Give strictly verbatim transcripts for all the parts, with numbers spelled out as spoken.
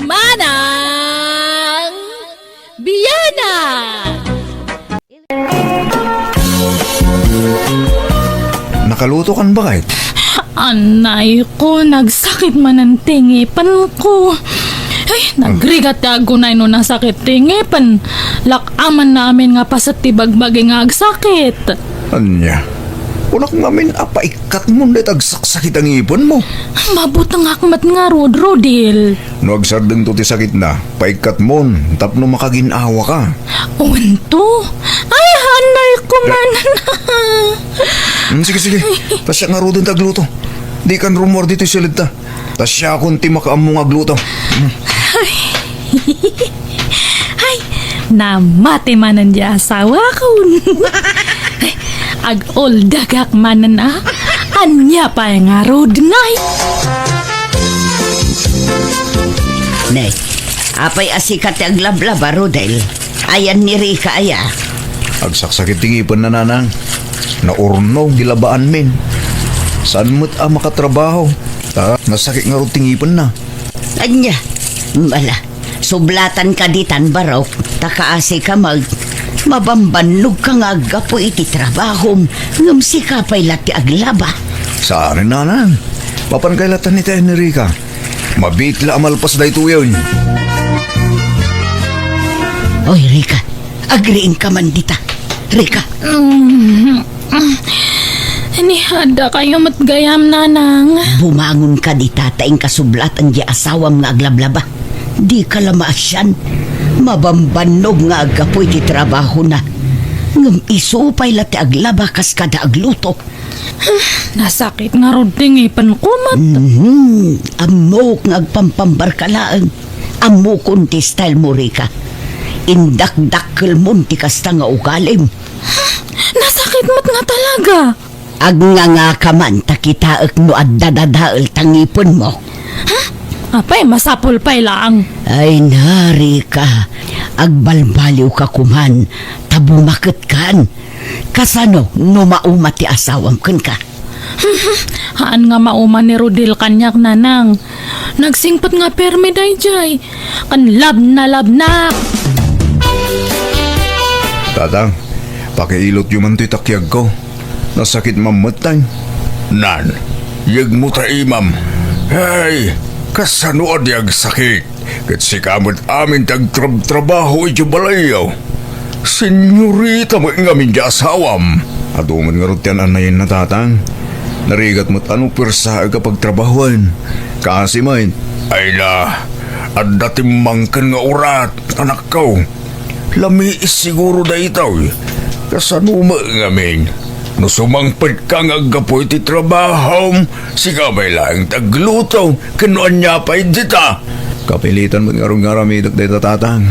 Manang Biana! Nakaluto kan bakit? Anay ko, nagsakit manen ti ngipen ko. Ay, nagrigat ti agunay no nasakit ti ngipen. Lak-aman na amin nga paset ti bagbagi nga agsakit. Ania? Kunak ngamin a paikkatmon dayta agsaksakit a ngipenmo. Mabutengak met ngarud, Rodel. No agsardengto ti sakitna, paikkatmon tapno makagin-awaka. Wen to? Ay, anay ko man. Hmm, sige, sige. Ta siak ngaruden ti agluto. Dikan rummuar ditoy siledta. Ta siakon ti makaammo nga agluto. Hmm. Ay, namati manen ti asawakon. Ag-uldagak manen a. Ania pay ngarud ngay? Ne, apay a sika ti aglablaba, Rodel? Ayan ni Rica aya? Agsaksakit ti ngipenna, nanang. Naurnog ti labaanmin. Saan met a makatrabaho. Ta nasakit ngarud ti ngipenna. Ania? Bala, sublatan ka ditan, barok, ta kaasi ka mag-, mabambannog ka nga aggapu iti trabahom, ngem sika pay la ti aglaba. Saan, nanang. Mapan kay latan iti Enrica. Mabiit la a malpas daytoyen. Oy, Rica, agriingka man dita. Rica. Mm. Ni, adda kayo met gayam, nanang. Bumangon ka dita ta inkasublatan di asawam nga aglablaba. Di ka la maasian. Mabambannog nga aggapu iti trabahona. Ngem isu pay la ti aglaba kas kada agluto. Nasakit ngarud ti ngipen ko met. Mhm. Ammok nga agpampambar ka laeng. Ammokon ti style mo, Rica. Indakdakkelmon ti kasta nga ugalim. Nasakit met nga talaga. Agngangaka man ta kitaek no adda dadael ta ngipenmo. Ha? Apay, masapul pay laeng. Ay na, Rica, agbalbaliw ka koman, ta bumaketkan. Kasano no mauma ti asawam kenka? Haan nga mauma ni Rodel kaniak, nanang. Nagsingpet nga permi daydiay. Ken labnalabnak. Tatang, pakiilotyo man toy takiagko. Nasakit mammettay. Nan, yegmo ta imam. Ay, kasano a di agsakit? Ket sika met amin ti agtrabtrabaho iti balayyo. Senyorita met ngamin ti asawam. Adu met ngarud ti an-annayenna, tatang. Narigat met a no puersaek a pagtrabahoen. Kaasi met. Ay na, adda timmangken nga urat, anakko. Lamiis siguro daytoy. Kasano met ngamin? No sumangpetka nga aggapu iti trabahom, sika pay laeng ti agluto, ken no ania pay dita. Kapilitan met ngarud nga aramidek dayta, tatang.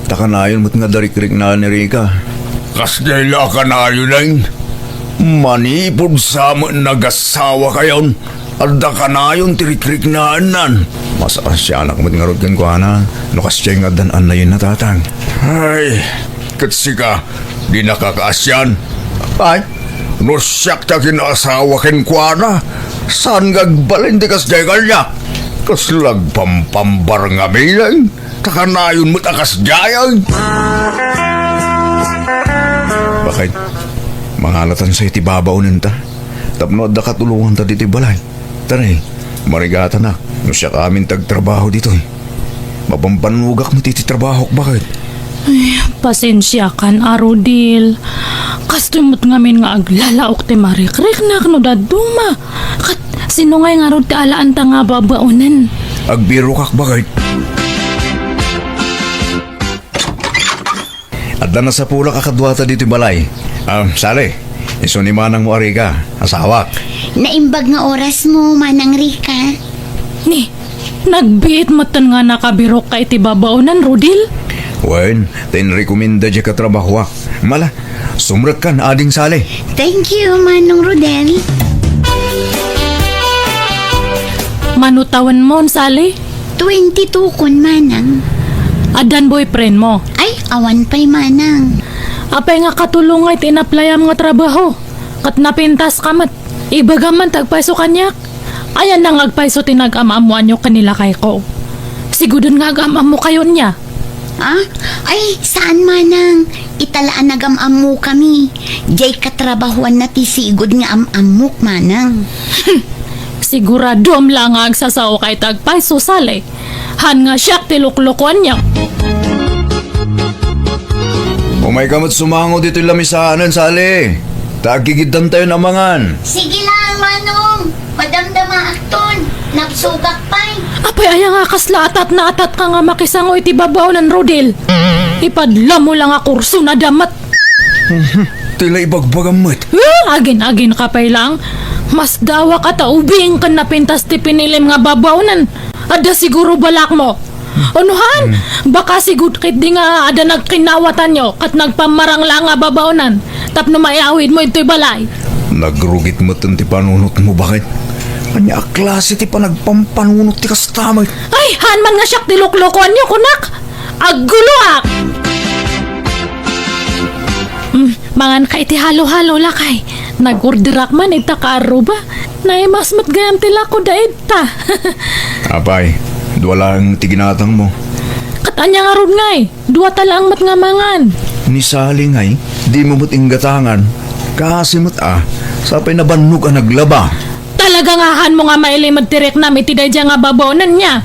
Ta kanayon met nga adda rikriknaan ni Rica. Kasdiay la a kanayonen? Manipud sa met nagasawakayon, adda kanayon ti rikriknaannan. Makaasianak met ngarud kenkuana, no kasdiay nga addan annayenna, tatang. Ay, ket sika, dinaka kaasian. Ay, no siak ti agin-asawa kenkuana, saan nga agbalin ti kasdiay kaniak? Kasla agpampambar ngamin, ta kanayon met a kasdiayen. Bakit? Mangalatan sa iti babaonenta. Tapno adda katulonganta ditoy balay. Tara, marigatanak, no siak amin ti agtrabaho ditoy. Mabambannogak met iti trabahok, bakit? Ay, pasensiakan, a Rodel. Kastoy met ngamin nga aglalaok ti marikriknak no dadduma. Ket sino ngay ngarud ti alaanta nga babaonen? Agbirokak, bakit? Adda nasapulak a kaduata ditoy balay. Ah, Sally, isu ni manangmo a Rica, asawak. Naimbag nga orasmo, Manang Rica. Ni, nagbiit metten nga nakabirokka iti babaonen, Rodel? Wen, ta inrekomenda diay katrabahoak. Mala, sumrekkan, ading Sally. Thank you, Manong Rodel. Mano tawenmon, Sally? Twenty-two kon, Manang. Addan boyfriendmo? Ay, awan pay, Manang. Apay nga katulong nga iti inaplayam nga trabaho? Ket napintaska met. Ibagam man ti agpayso kaniak. Ayanna nga agpayso ti nagam-ammoanyo ken ni lakayko. Sigudon nga agam-ammokayo nia. Ah? Ay, saan, manang. Ita la a nagam-ammokami. Diay katrabahoanna ti sigud nga am-ammok, manang. Siguradom la nga agsasaoka iti agpayso, Sally. Han nga siak ti luklukuanyo. Umayka met sumango ditoy lamisaan, Sally. Ta agkikiddantayon a mangan. Sige lang, Manong. Madamdamaakton. Nagsugak pay. Apay, aya nga kasla atat na atat ka nga makisango iti babaonan, Rodel? Ipadlamo la nga kursunada met. Ti la ibagbagam met. Eh, agin-agin ka pay lang. Masdawak a ta ubing ken napintas ti pinilim nga babaonan. Adda siguro balakmo. Unuhan, baka sigud ketdi nga adda nagkinawatanyo ket nagpammarang la nga babaonan tapno maiawidmo ditoy balay. Nagrugit met ti panunotmo, baket. Ania a klase ti panagpampanunot ti kasta met? Ay, haan man nga siak ti luklukuanyo, kunak! Agguloak! Hmm, mangan ka iti halo-halo, lakay. Nag-orderak man ita kaarruba. Naimas met gayam ti lako da ita. Apay, dua laeng ti ginatangmo. Ket ania ngarud ngay? Dua ta laeng met nga mangan. Ni Sally ngay, dimo met inggatangan. Kaasi met a, sapay nabannog a naglaba. Talaga nga hanmo nga mailimed ti riknam iti daydiay nga babaonan nia?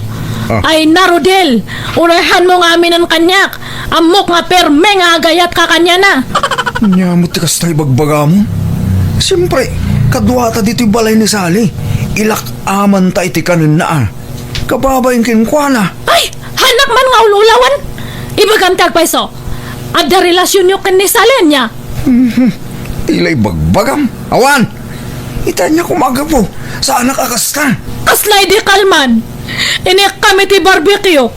Ah. Ay na, Rodel, uray hanmo nga aminen kaniak. Ammok nga perme nga agayatka kaniana. Ania met ti kasta ibagbagam? Siempre, kaduata ditoy balay ni Sally. Ilak-amanta iti kanenna a. Kababain kenkuana. Ay, hanak man nga ul-ulawan. Ibagam ti agpayso. Adda relasionyo ken ni Sally ania? Mhm. Ti la ibagbagam. Awan. Ita ania koma a gapu. Saanak a kasta. Kasla idi kalman. Inikkam iti barbecue.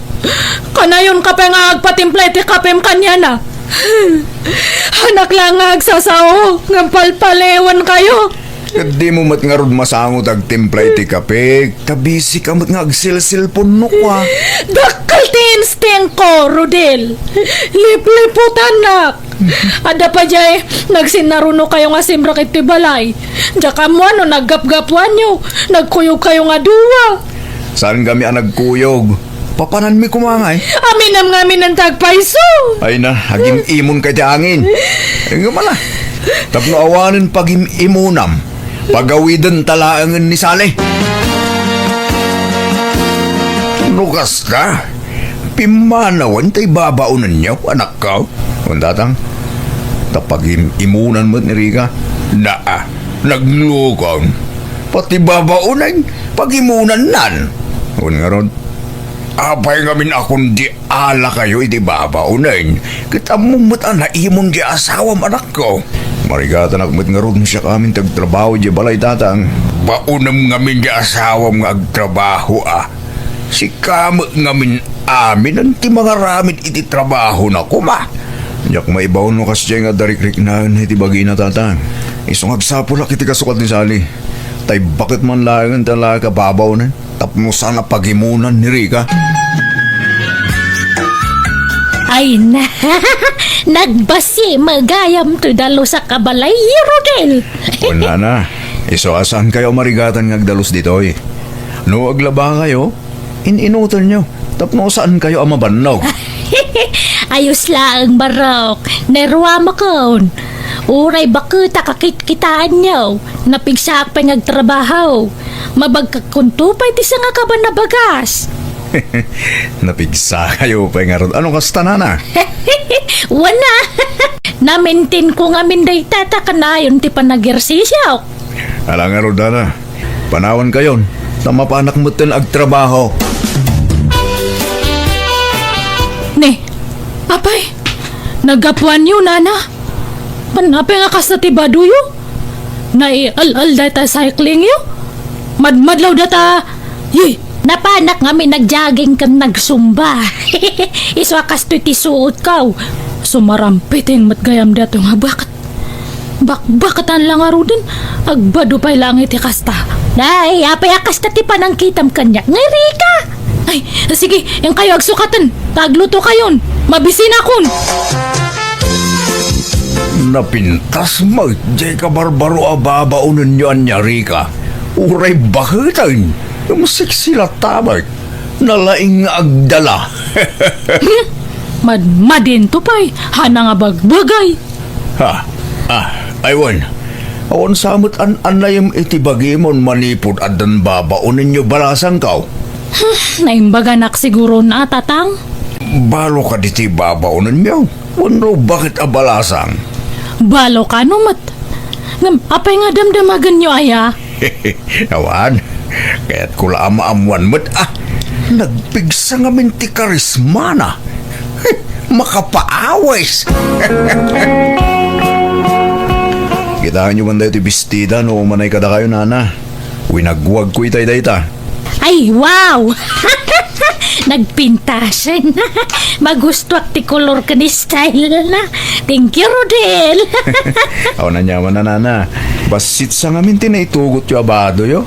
Kanayon ka pay nga agpatimpla iti kapem kaniana. Hanak la nga agsasao, ngem palpaliwankayo. Ket dimo met ngarud masango ti agtimpla iti kape, ta busy ka met nga agselselpon no kua. Dakkel ti instinko, Rodel. Lipliputanak. Adda pay diay nagsinnarunokayo nga simrek iti balay. Diak ammoan no naggapgapuanyo, nagkuyogkayo nga dua. Saan kami a nagkuyog? Papananmi koma ngay. Aminam nga aminan ti agpayso. Ay na, agim-imonka iti angin. Ngem ala, tapno awanen pagim-imonam, pagawidenta laengen ni Sally. No kasta, pimmanawen ti babaonenyo, anakko. Wen tatang, ta pagim-imonan met ni Rica. Naa, naglukong. Pati babaonen, pag-imonannan. Wen ngarud, apay ngamin a kundi alakayo iti babaonen, ket ammom met a naimon ti asawam, anakko. Marigatanak met ngarud no siak amin ti agtrabaho idiay balay, tatang. Baonem ngamin ti asawam nga agtrabaho a. Sika met ngamin aminen ti mangaramid iti trabahona koma. Diak maibaon no kasdiay nga adda rikriknaenna iti bagina, tatang. Isu nga agsapulak iti kasukat ni Sally. Ta ibaket man laengen ti alakayo a babaonen tapno saan a pag-imonan ni Rica. Ay na, nagbasi met gayam ti dalusak a balay, Rodel. Wen nana, isu a saankayo a marigatan nga agdalus ditoy. No aglabakayo, in-inutenyo tapno saankayo a mabannog. Ayos laeng, Barok. Naruamekon. Uray baketak a kitkitaenyo. Napigsaak pay nga agtrabaho. Mabagkakon to pay ti sangakaban a bagas. Napigsakayo pay ngarud. Ano kasta, nana? Wen a. Namintinko ngamin dayta ta kanayon ti panag-ehersisiok. Ala ngarud, nana. Panawankayon, ta mapanak metten agtrabaho. Ne, apay, naggapuanyo, nana? Pan-, apay nga kasta ti badoyo? Naial-al dayta cyclingyo? Madmadlaw data, yi! Napanak ngamin nag-jogging ken nag-zumba. Isu a kastoy ti suotko. Sumarampiting met gayam dato nga baket. Bakbakatan la ngaruden, agbado pay laeng iti kasta. Nay, apay a kasta ti panangkitam kaniak, nga Rica? Ay, sige, inkayo agsukaten, ta aglutokayon, mabisinakon. Napintas met diay kabarbaro a babaonenyo ania, Rica. Uray baketen, ngem sexy latta met. Nalaing nga agdala. Madmadinto pay, haanna nga bagbagay. Ha? Ah, ay wen. Awan sa met an-annayem iti bagimon manipud addan babaonenyo balasangko. Hmm, naimbaganak siguro na, Tatang. Balo kadi ti babaonenyo? Wenno baket a balasang? Balo kano met. Ngem, apay nga damdamagenyo aya? Awan, kayatko la a maammuan met a nagpigsa ngamin ti karismana. Makapaawis! Kitaenyo man dayo ti bestida no umanay kadakayo, nana. Winagwagko itay dayta. Ay, wow! Nagpintasen. Magustuak ti kolor ken style na. Thank you, Rodel. Awan aniaman, nana. Bassit sa ngamin ti naitugotyo a badoyo.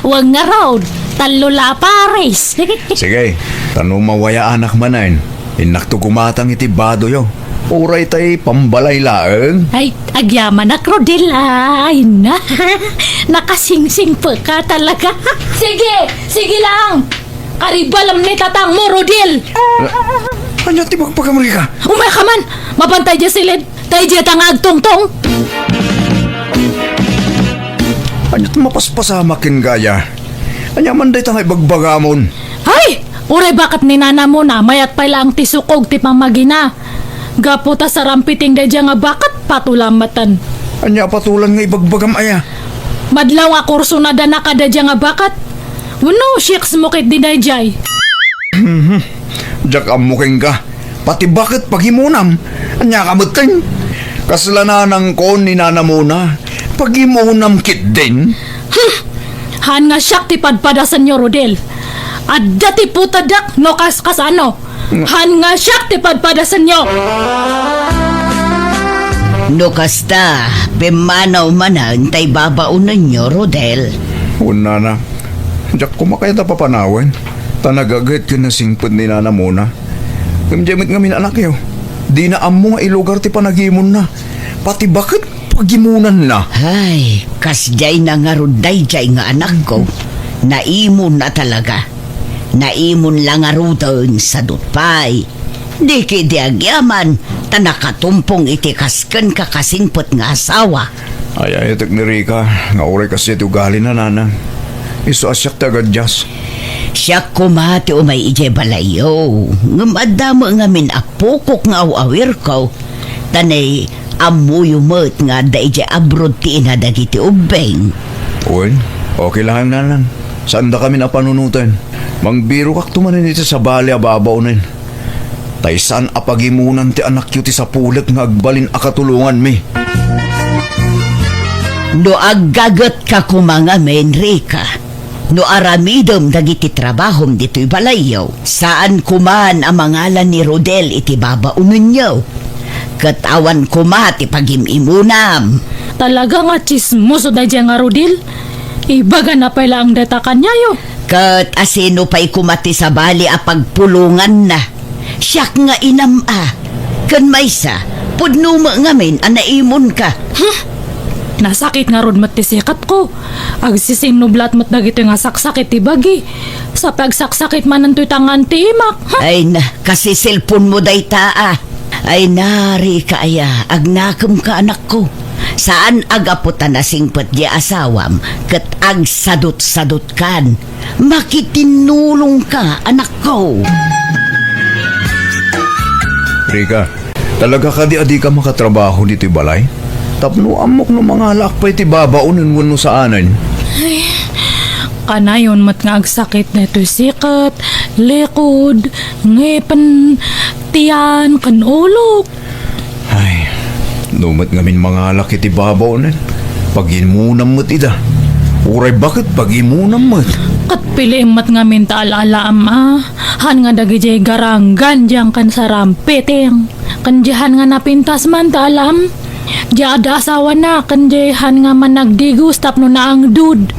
Wen ngarud, tallo la a pares. Sige, ta no mawayaanak manen, innakto gumatang iti badoyo. Uray tay pambalay laeng. Ay, agyamanak, Rodel. Ay, na. Nakasingsingpet ka talaga. Sige, sige lang. Karibalam ni tatangmo, Rodel. Ania ti bagbagam, Rica? Umay ka man. Mapantay dia silid. Tay dia ta nga agtungtong. Ania ti mapaspasamak ken gaya? Ania man dayta nga ibagbagamon? Ay! Uray baket ni nanamona, mayat pay laeng ti sukog ti pammagina. Gapu ta sarampiting daydiay nga baket, patulan matan. Ania a patulan nga ibagbagam aya? Madlaw nga kursonada na kadadia nga baket. Wenno, siyeks mo ket di daydiay. Mhm. Diak ammo kenka. Pati baket pagimunam. Ania ka metten? Kasla nanangko ni nanamona. Pagimunam ketdin. Hmm. Haan nga siak ti padpadasenyo, Rodel. Adda ti putadak no kas-, kasano. Haan nga siak ti padpadasenyo. No kasta, pimmanaw manen tay babaonenyo, Rodel. Wen, nana, diak koma kayat a papanawen, ta nagaget ken nasingpet ni nanamona. Ngem diay met ngamin anakyo, dina ammo nga ilugar ti panagimonna. Pati baket pagimunanna. Ay, kasdiay na ngarud daydiay nga anakko. Naimon a talaga. Naimon la ngaruden, sadut pay. Di ketdi agyaman, ta nakatumpong iti kas kenka kasingpet nga asawa. Ay-ayatek ni Rica nga uray kasdiay ti ugalina, nanang. Isu a siak ti agadias. Siak koma ti umay idiay balayyo, ngem adda met ngamin a pukok nga aw-awirko, ta nay ammoyo met nga adda idiay abroad ti ina dagiti ubbing. Wen, okay lang, nanang. Saandakamin a panunoten. Mangbirokakto manen iti sabali a babaonen. Tay saan a pagimunan ti anakyo ti sapulek nga agbalin a katulonganmi. No aggagetka koma ngamin, Rica, no aramidem dagiti trabahom ditoy balayyo, saan koman a mangalan ni Rodel iti babaonenyo, ket awan koma ti pagim-imunam. Talaga nga tsismoso daydiay nga Rodel. Ibagana pay laeng dayta kaniayo. Ket asino pay koma ti sabali a pagpulonganna? Siak nga inam a. Ken maysa, pudno met ngamin a naimonka. Hmm. Nasakit ngarud met ti sikatko. Agsisinnublat met dagitoy nga saksakit ti bagi. Sa pagsaksakit manen toy tangan ti imak. Hmm. Ay na, kasi cellphone mo dayta a. Ay na, Rica aya, agnakemka, anakko. Saan a gapu ta nasingpet di asawam, ket agsadutsadutkan. Makitinnulongka, anakko. Rica, talaga kadi a dika makatrabaho ditoy balay? Tapno ammok no mangalaak pay ti babaonen wenno saanen. Ay, kanayon met nga agsakit daytoy sikat, likod, ngipen, tiyan, ken ulok. Ay, no met ngamin mangalak iti babaonen, pagimunam met ida. Uray baket, pagimunam met. Ket piliim met ngamin ta al-alaam a, haan nga dagidiay garanggan diyan ken sarampiting. Ken diay haan nga napintas man ta alaam. Diay adda asawana, ken diay haan nga managdigos tapno naangdod.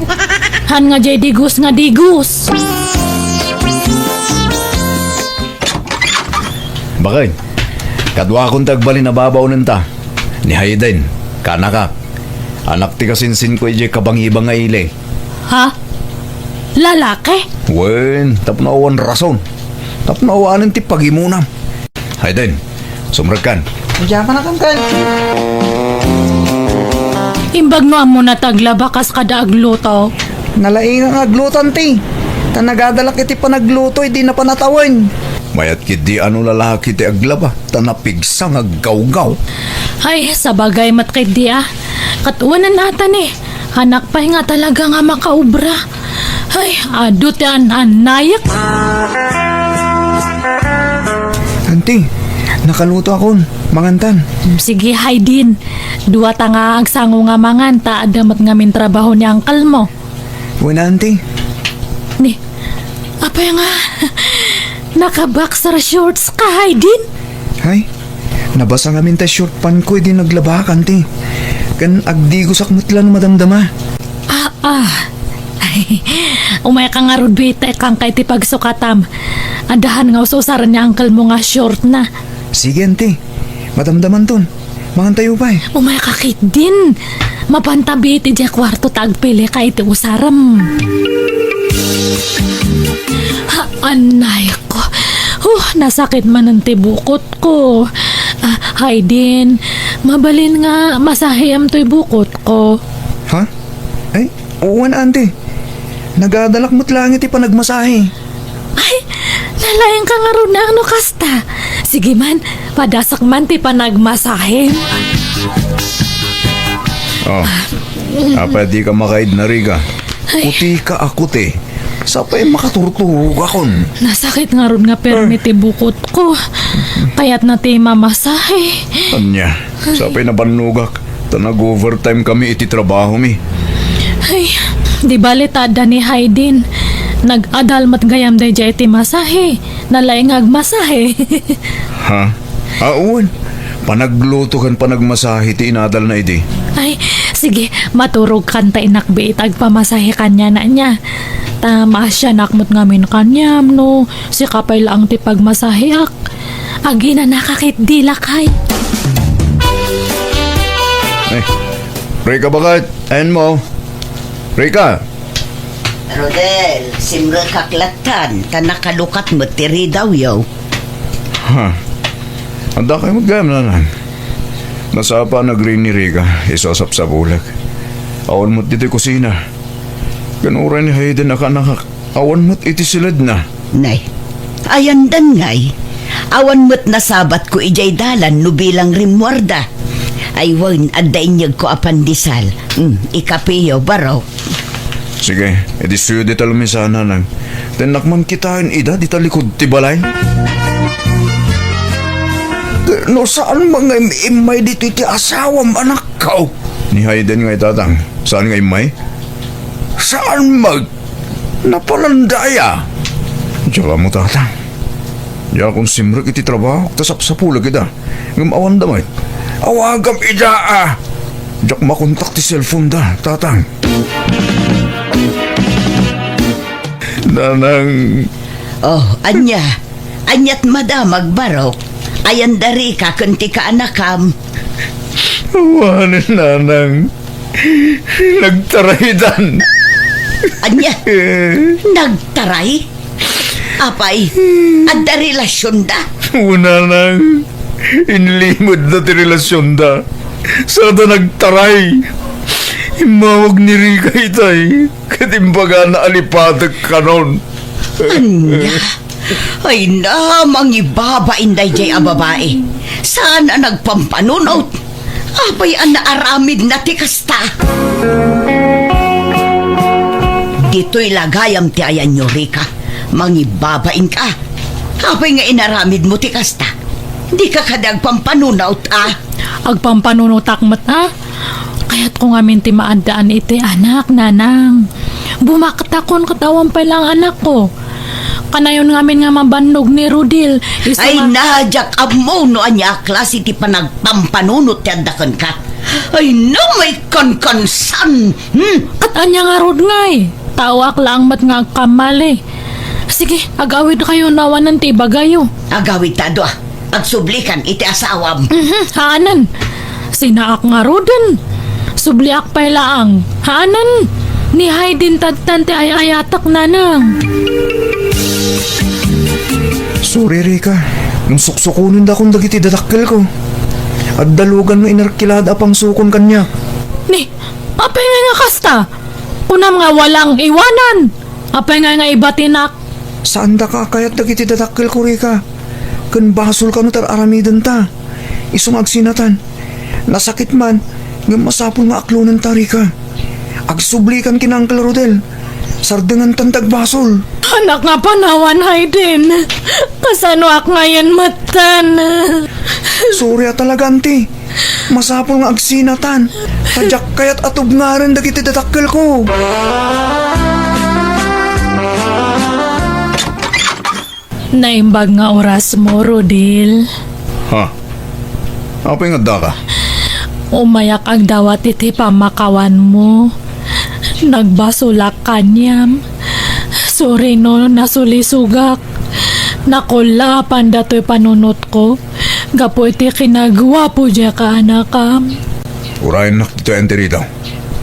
Haan nga diay digos nga digos. Baket, kaduakon ti agbalin a babaonenta. Ni Hayden, kaanakak. Anak ti kasinsinko idiay kabangibang nga ili. Ha? Lalaki? Wen, tapno awan rason. Tapno awanen ti pagimunam. Hayden, sumrekkan. Diyan ka na, Kangkang. Imbag no ammo na taglaba kas kada agluto. Nalaing nga agluto, anti. Ta nagadalak iti panagluto, idi napanatawen. Mayat ketdi a no lalaki ti aglaba, ta napigsa nga aggawgaw. Ay, sabagay met ketdi a. Ket wen ata ni, anak pay nga talaga nga makaobra. Ay, adu ti an-annayek. Anti, nakalutoakon, mangantan. Sige, Hayden. Duata nga agsango nga mangan, ta adda met ngamin trabaho ni uncle mo. Wen, anti. Ni, apay nga, naka-boxer shorts ka, Hayden? Hay, nabasa ngamin ta short pant ko idi naglabak, anti. Ken agdigosak met la no madamdama. Ah, ah. Ay, umayka ngarud, bitaw, kangkay ti pagsukatam. Addahan nga ususaren ni uncle mo nga short na. Sige, anti. Madamdamanton. Mangantayo pay. Umayka ketdin. Mapanta bi iti diay kuarto ta agpilika iti usarem. Ha, anay ko. Huh, nasakit manen ti bukot ko. Ah, Hayden, mabalin nga masahiam toy bukot ko. Ha? Ay, wen, anti. Nagadalak met laeng iti panagmasahe. Ay, nalaingka ngarud no kasta. Sige man, padasak man ti panagmasahe. Oh, apay dika makaidna, Rica? Ay. Kutika a kuti. Sapay makaturturogakon. Nasakit ngarud nga permi ti bukot ko. Kayatna ti mamasahe. Ania, sapay nabannogak. Ta nag-overtime kami iti trabahomi. Ay, di bale ta adda ni Hayden. Nag-adal met gayam daydiay iti masahe. Nalaing nga agmasahe. Ha? Ah, wen. Panagluto ken panagmasahe ti inadalna idi. Ay, sige, maturogkan ta inakbi iti agpamasahe kaniana, ania. Ta maasianak met ngamin kaniam no sika pay laeng ti pagmasaheak. Aginanaka ketdi, lakay. Eh, Rica, baket? Ayanmo? Rica? Rodel, simrekak lattan, ta nakalukat met ti ridawyo. Ha? Adda kay met gayam, nanang? Nasapa a nagring ni Rica, isu a sapsapulek. Awan met ditoy kusina. Ken uray ni Hayden a kaanakak, awan met iti siledna. Nay, ayandan ngay. Awan met nasabatko idiay dalan no bilang rimmuarda. Ay wen, adda inyegko a pandesal. Mm, ikapeyo, baro. Sige, idissoyo dita lamesa, nanang. Tennak man kitaen ida dita likud ti balay. No saan man nga im-immay ditoy ti asawam, anakko? Ni Hayden ngay, tatang. Saan nga immay? Saan mag-, napalandaya? Diak ammo, tatang. Diakon simrek iti trabaho, ta sapsapulek ida. Ngem awan da met. Awagam ida, a. Diak makontak ti cellphone da, tatang. Nanang. Oh, ania? Aniat madamag, barok? Ayan da Rica ken ti kaanakam. Awanen, nanang. Nagtaraydan. Ania? Nagtaray? Apay, adda relasionda? Wen, nanang, inlimedda ti relasionda. Sada nagtaray. Immawag ni Rica itay, ket imbagana a lipatek kanon. Ania? Ay na, mangibabain daydiay a babai. Saan a nagpampanunot? Apay a naaramidna ti kasta? Ditoy la gayam ti ayanyo, Rica. Mangibabainka. Apay nga inaramidmo ti kasta? Dika kadi agpampanunot, a? Agpampanunotak met, a? Kayatko ngamin ti maaddaan iti anak, nanang. Bumaktakon ket awan pay laeng anakko. Kanayon ngamin nga mabannog ni Rodel. Isu Ay, nga na, diak ammo no ania a klase ti panagpampanunot ti adda kenka. Ay, na, may kankansan. Hmm? Ket ania ngarud ngay? Taoak laeng met nga agkamali. Sige, agawidkayo no awanen ti ibagayo. Agawidta a dua. Agsublikan iti asawam. Mhm, haanen. Sinaak ngaruden. Subliak pay laeng. Haanen. Ni Hayden tattan ti ay-ayatek, nanang. Sorry, Rica. Ngem suksukonendakon dagiti dadakkelko. Adda lugan nga inerkilada a pangsukon kaniak. Ni, apay nga nga kasta? Kunam nga walang iwanan. Apay nga nga ibatinak? Saandaka a kayat dagiti dadakkelko, Rica. Ken basolka no tar-aramidenta. Isu nga agsinatan. Nasakit man, ngem masapul nga aklonenta, Rica. Agsublikan ken Uncle Rodel. Sardengantan ti agbasol. Anak nga panawan, Hayden. Kasanoak ngayen metten? Sorry a talaga, anti. Masapul nga agsinatan. Ta diak kayat a tubngaren dagiti dadakkelko. Naimbag nga orasmo, Rodel. Ha? Apay nga addaka? Umayak agdawat iti pammakawanmo. Nagbasolak kaniam. Sorry no nasulisogak. Nakullaapan datoy panunotko gapu iti kinaguapo diay kaanakam. Urayennak ditoy, Auntie Rita.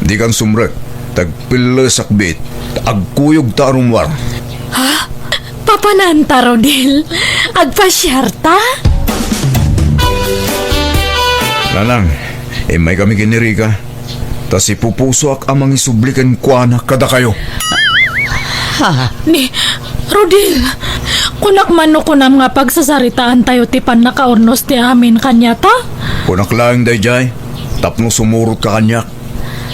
Dikan sumrek. Tagpillesak biit. Agkuyogta a rummuar. Ha? Papananta, Rodel? Agpasiarta? Nanang, immaykami ken ni Rica. Ta sipupusoak a mangisubli kenkuana kadakayo. Ha? Ni, Rodel, kunak man no kunam nga pagsasaritaantayo ti pannakaurnos ti amin kaniata? Kunak laeng daydiay, tapno sumurotka kaniak.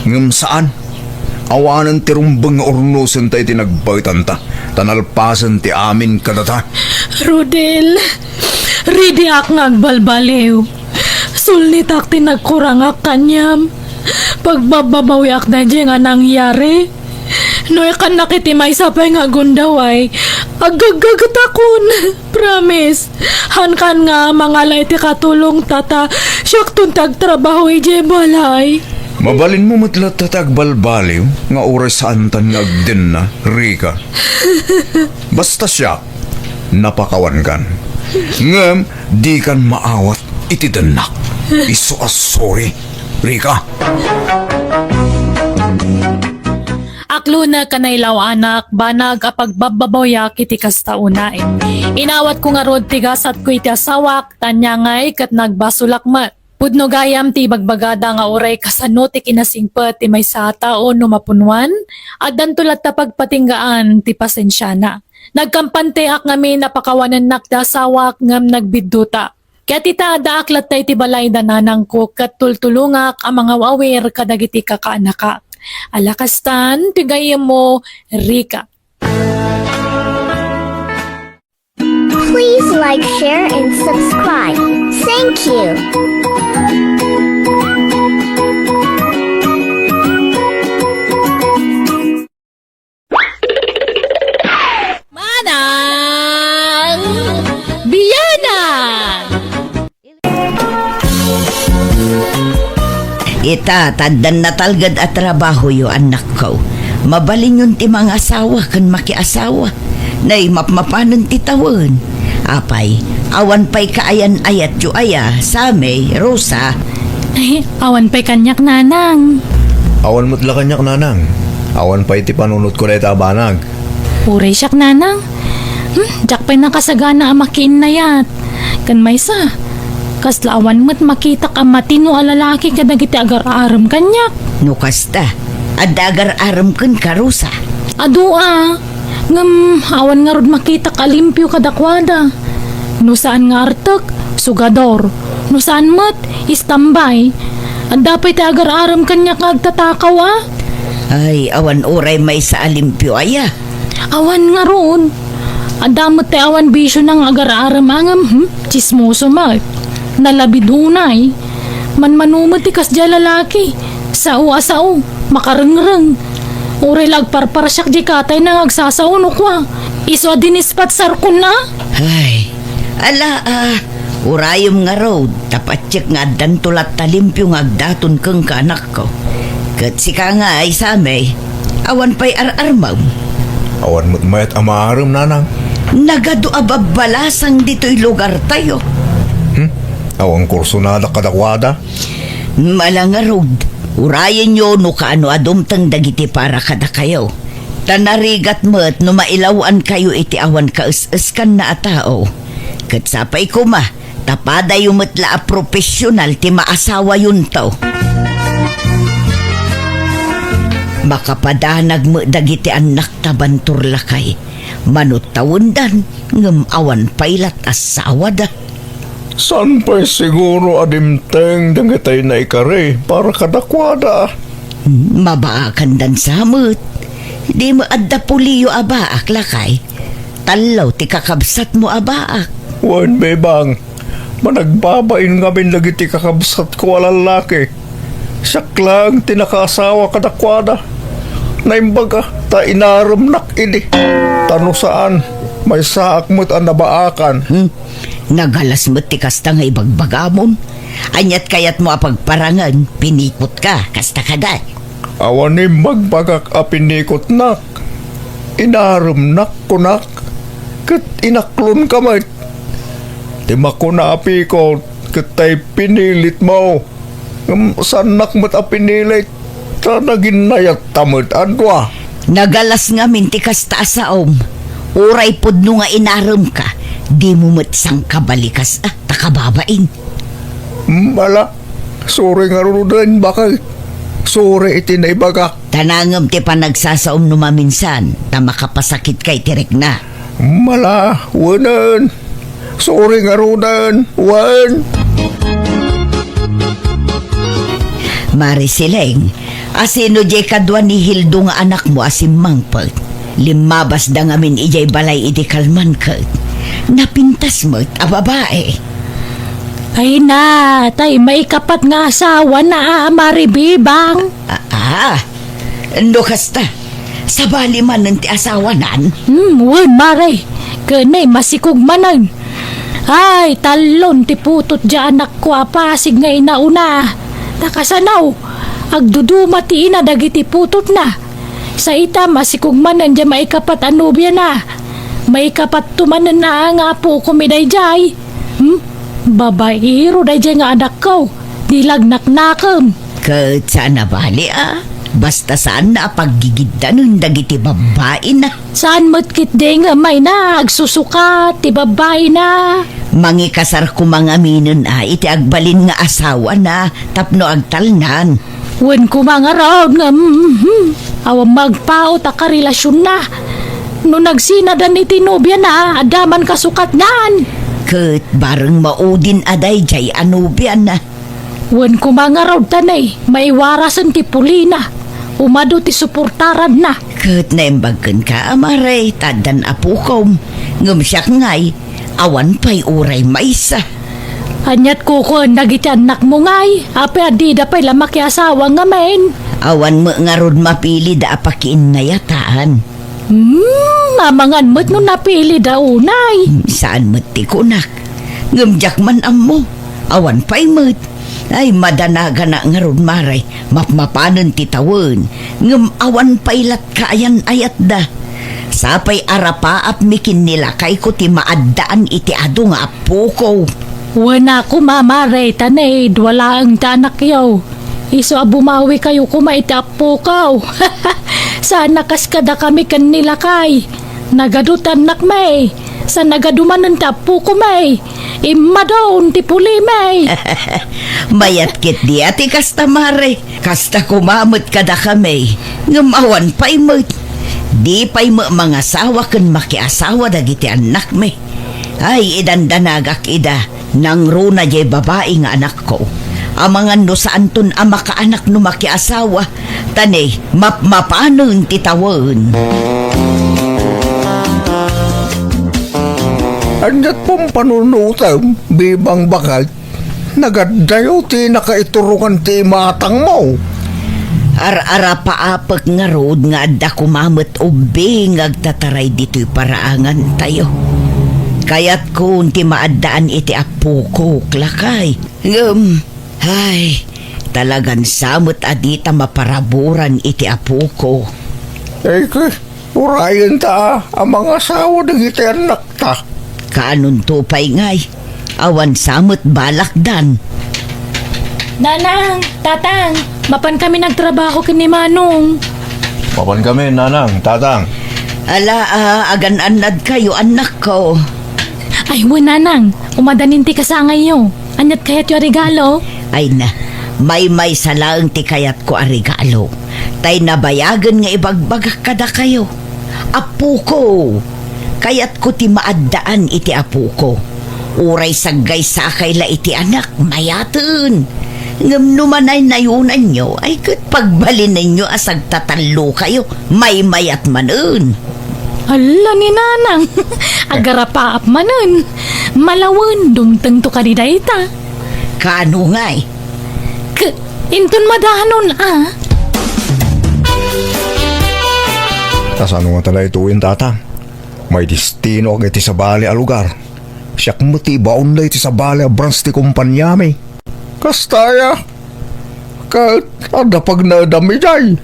Ngem saan. Awanen ti rumbeng nga urnosenta iti nagbaetanta, ta nalpasen ti amin kadata. Rodel, ridiak nga agbalbaliw. Sulnitak ti nagkurangak kaniam. Pagbabbabawiak daydiay nga nangyari. No ikannak iti maysa pay nga gundaway, aggaggagetakon. Promise. Hankan nga mangala iti katulongta ta siakton ti agtrabaho idiay balay. Mabalinmo met latta ti agbalbaliw nga uray saantan nga agdenna, Rica. Basta siak, napakawankan. Ngem dikan maawat iti dennak. Isu a sorry, Rica. Aklonek a nailaw-anak, banag a pagbabbabawiak iti kasta unay. Inawatko ngarud ti gasatko iti asawak, ta ania ngay ket nagbasolak met. Pudno gayam ti ibagbagada nga uray kasano ti kinasingpet ti maysa a tao no mapunnuan, addanto latta pagpatinggaan ti pasensiana. Nagkampanteak ngamin a pakawanennak ti asawak ngem nagbidduta. Ket ita, addaak latta iti balay da nanangko ket tultulongak a mangaw-awir kadagiti kakaanakak. Ala kastan ti gayyemmo, Rica. Please like, share, and subscribe. Thank you. Manang Bianang! Ita, ta addan natalged a trabahoyo, annakko. Mabalinyon ti mangasawa ken makiasawa. Nay, mapmapanen ti tawen. Apay, awan pay kaayan-ayatyo aya, Sammy, Rosa? Ay, awan pay kaniak, nanang. Awan met la kaniak, nanang. Awan pay ti panunotko dayta a banag. Uray siak, nanang. Hmm, diak pay nakasagana a makiinnayat. Ken maysa, kasla awan met makitak a matino a lalaki kadagiti agar-arem kaniak. No kasta, adda agar-arem kenka, Rosa? Adu a, ngem awan ngarud makitak a limpio kadakuada. No saan nga artek, sugador. No saan met, istambay. Adda pay ti agar-arem kaniak nga agtatakaw a. Ay, awan uray maysa a limpio aya. Awan ngarud. Adda met ti awan bisiona nga agar-arem a ngem, hmm? Tsismoso met. Nalabid unay. Manmano met ti kasdiay a lalaki. Sao a sao. Makarengreng. Uray la agparparsiak diay katayna nga agsasao no kua. Isu a dinispatsarkon a. Ay, ala a. Urayem ngarud, ta patiek nga addanto latta limpio nga agdaton kenka, anakko. Ket sika ngay, Sammy, awan pay ar-armem? Awan met mayat a maarem, nanang. Nagadu a babbalasang ditoy lugartayo. Hmm? Awan kursonadak kadakuada? Mala ngarud, Urayenyo no kaano a dumteng dagiti para kadakayo. Ta narigat met no mailaw-ankayo iti awan kaes-eskanna a tao. Ket sapay koma, ta padayo met la a profesional ti maasawayonto. Makapadanag met dagiti annakta bantor lakay. Mano tawendan, ngem awan pay lat a sawada. Saan pay siguro a dimteng dagitay naikari para kadakuada? Hmm, mabaakandan sa met. Di met adda puliyo a baak, lakay. Tallo ti kakabsatmo a baak. Wen, Bebang, managbabain ngamin dagiti kakabsatko a lallaki. Siak laeng ti nakaasawa kadakuada. Naimbag a, ta inaremnak idi. Ta no saan, maysaak met a nabaakan. Hmm. Nagalas met ti kasta nga ibagbagamon. Aniat kayatmo a pagparangen, pinikotka, kasta kadi? Awan imbagbagak a pinikotnak. Inaremnak, kunak, ket inaklonka met. Ti makuna a pikot, ket tay pinilitmo. Ngem saannak met a pinilit, ta naginnayatta met a dua. Nagalas ngamin ti kasta a saom. Uray pudno nga inaremka, dimo met sangkabalikas a ta kababain. Mala, sorry ngaruden, bakay. Sorry iti naibagak. Tanangem ti panagsasaom no maminsan, ta makapasakitka iti rikna. Mala, wenen. Sorry ngaruden, wen. Mari Sileng, asino diay kadua ni Hildo nga anakmo a simmangpet? Limmabasda ngamin idiay balay idi kalman ket napintas met a babai. Ay na, tay maikapat nga asawana a Mari Bibang. Ah, ah. No kasta, sabali manen ti asawanan? Hmm, wen, Mare. Ken nay masikog manen. Ay, tallon ti putot diay anakko a pasig nga inauna. Ta kasano, agduduma ti ina dagiti putotna. Sa ita, masikog manen diay maikapat a nobiana. Maikapatto manen a nga apokom daydiay. Hmm? Babaero daydiay nga anakko. Di lagnaknakem. Ket saan a bali a. Basta saanna a paggigiddanen dagiti babbaina. Saan met ketdi nga mayna agsusukat ti babbaina. Mangikasar koma ngaminen a iti agbalin nga asawana tapno agtalnan. Wen koma ngarud nga, mhm, awan magpaut a karelasionna. No nagsinadan iti nobiana, adda man kasukatnan. Ket bareng maudin a daydiay a nobiana. Wen koma ngarud ta nay, maiwarasen ti pulina. Umadu ti suportaranna. Ket naimbag kenka, Mare, ta addan apokom. Ngem siak ngay, awan pay uray maysa. Aniat kukuennak iti annakmo ngay? Apay a dida pay la makiasawa ngamin? Awan met ngarud mapilida a pakiinnayatan. Hmm, amangan met no napilida unay. Hmm, saan met ti kunak. Ngem diak man ammo. Awan pay met. Ay, madanaganak ngarud, Mare. Mapmapanen ti tawen, ngem awan pay lat kaayan-ayatda. Sapay arapaapmi ken ni lakayko ti maaddaan iti adu nga appoko. Wen a koma, Mare, ta nay, dua laeng ti anakyo. Isu a bumawikayo koma iti appoko. Saan a kas kadakami ken ni lakay. Nagadu ti annakmi. Sa nagadu manen ti appokomi, immadon ti pulimi. Mayat ketdi a ti kasta, Mare. Kasta koma met kadakami, ngem awan pay met. Di pay met mangasawa ken makiasawa dagiti annakmi. Ay, idandanagak ida. Nangruna diay babai nga anakko. Amangan no saanton a makaanak no makiasawa, ta ni mapmapanen ti tawen. Aniat pampanunotem, Bibang Bakal? Nagaddayo ti nakaiturongan ti imatangmo. Ar-arapaapek ngarud nga adda koma met ubbing nga agtataray ditoy paraangantayo. Kayatkon ti maaddaan iti appokok, lakay. Ngem, ay, talagan sa met a dita maparaburan iti appoko. Ay, urayenta a mangasawa dagiti annakta. Kaanonto pay ngay? Awan sa met balakdan. Nanang, Tatang, Mapan kami nagtrabaho ken ni Manong. Mapan kami, Nanang, Tatang. Ala, a, agan-annadkayo, annakko. Ay, wen, Nanang. Umadanin ti kasangayyo. Aniat kayatyo a regalo? Ay na, maymaysa laeng ti kayatko a regalo. Tay nabayagen nga ibagbagak kadakayo. Apoko, kayatko ti maaddaan iti apoko. Uray saggaysakay la iti anak, mayaten. Ngem no manaynayonanyo, ay ket pagbalinenyo a sagtatallokayo, maymayat manen. Alla ni Nanang, agarapaap manen. Malawen, dumtengto kadi dayta. Kaano ngay? K-, inton madanon, a. Ta sano nga talay tuin, Tatang? May destinoak iti sabali a lugar. Siak met ti ibaon da iti sabali a branch ti kompaniami. Kasta aya? Ket adda pagnaedam idiay?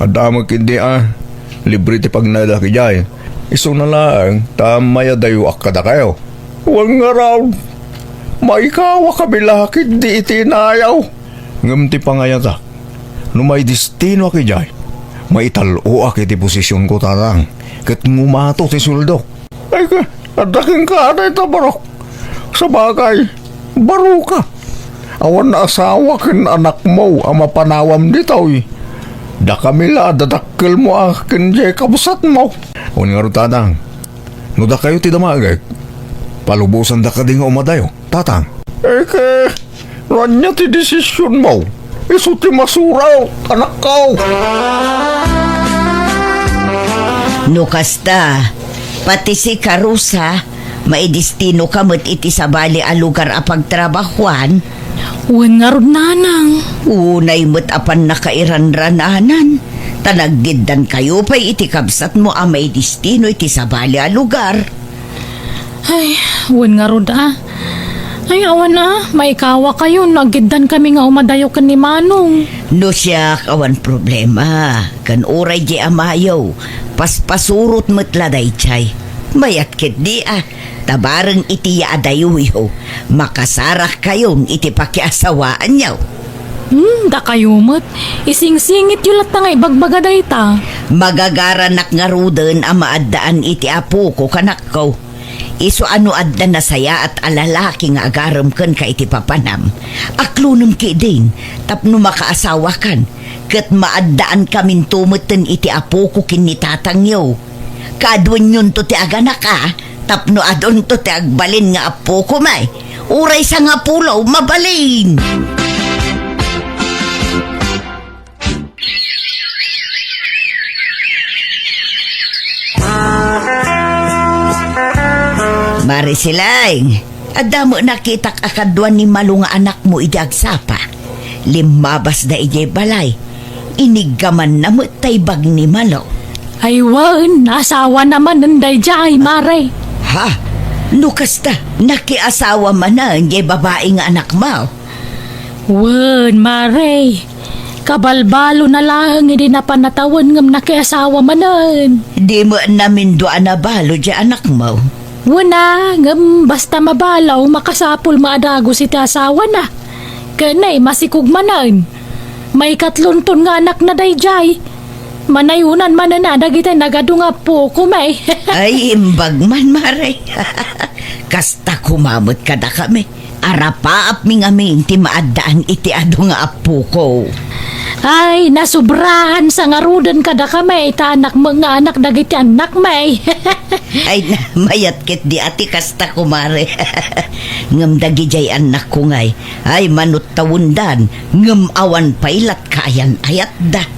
Adda met ketdi a, libre ti pagnaedak idiay. Isuna laeng ta mayadayoak kadakayo. Wen ngarud, maikawakami la ketdi iti inayaw. Ngem ti pangayatak, no maidestinoak idiay, maital-oak iti posisionko, Tatang, ket ngumato ti sueldo. Ay ka, adda kenka dayta barok. Sabagay, baroka. Awan asawa ken anakmo a mapanawam ditoy. Dakami la a dadakkelmo a ken diay kabsatmo. Wen ngarud, Tatang, no dakayo ti damagek, palubosanda kadi nga umadayo, Tatang. Eke, no ania ti desisionmo, isu ti masurat, anakko. No kasta, pati sika, Rosa, maidestinoka met iti sabali a lugar a pagtrabahuan? Wen ngarud, Nanang. Unay met a pannakairanrananan, ta naggiddankayo pay iti kabsatmo a maidestino iti sabali a lugar. Ay, wen ngarud, a. Ay, awan, a, maikawakayo no aggiddankami nga umadayo ken ni Manong. No siak, awan problema. Ken uray di amayo, paspasurot met la daydiay. Mayat ketdi, a. Ta bareng iti yaadayoyo, makasarakkayon iti pakiasawaanyo. Hmm, dakayo met. Isingsingityo latta nga ibagbaga dayta. Magagaranak ngaruden a maaddaan iti apoko, kanakko. Isu a no adda nasayaat a lalaki nga agarem kenka iti papanam, aklonem ketdin tapno makaasawakan, ket maaddaankaminto metten iti apoko ken ni tatangyo. Kaaduenyonto ti aganaka tapno adunto ti agbalin nga apoko met. Uray sangapulo, mabalin! Mare Silaing, adda met nakitak a kadua ni Malo nga anakmo idi agsapa. Limmabasda idiay balay. Iniggamanna met tay bag ni Malo. Ay wen, asawana manen daydiay, mare. Ha? No kasta, nakiasawa manen diay babai nga anakmo? Wen, mare. Kabalbalona laeng idi napan a tawen ngem nakiasawa manen. Di met namindua a nabalo diay anakmo? Wen a, ngem basta mabalo, makasapul met a dagus iti asawana. Ken ay, masikog manen. Maikatlonton nga anakna daydiay. Manayonan manen a dagiti nagadu nga apoko met. Ay, imbag man, mare. Kasta koma met kadakami. Arapaapmi ngamin ti maaddaan iti adu nga apoko. Ay, nasubrahan sa ngaruden kadakami, ta anakmo nga anak dagiti annakmi. Ay, na, mayat ketdi a ti kasta, kumare. Ngem dagidiay annakko ngay, ay, manuttawendan, ngem awan pay lat kaayan-ayatda.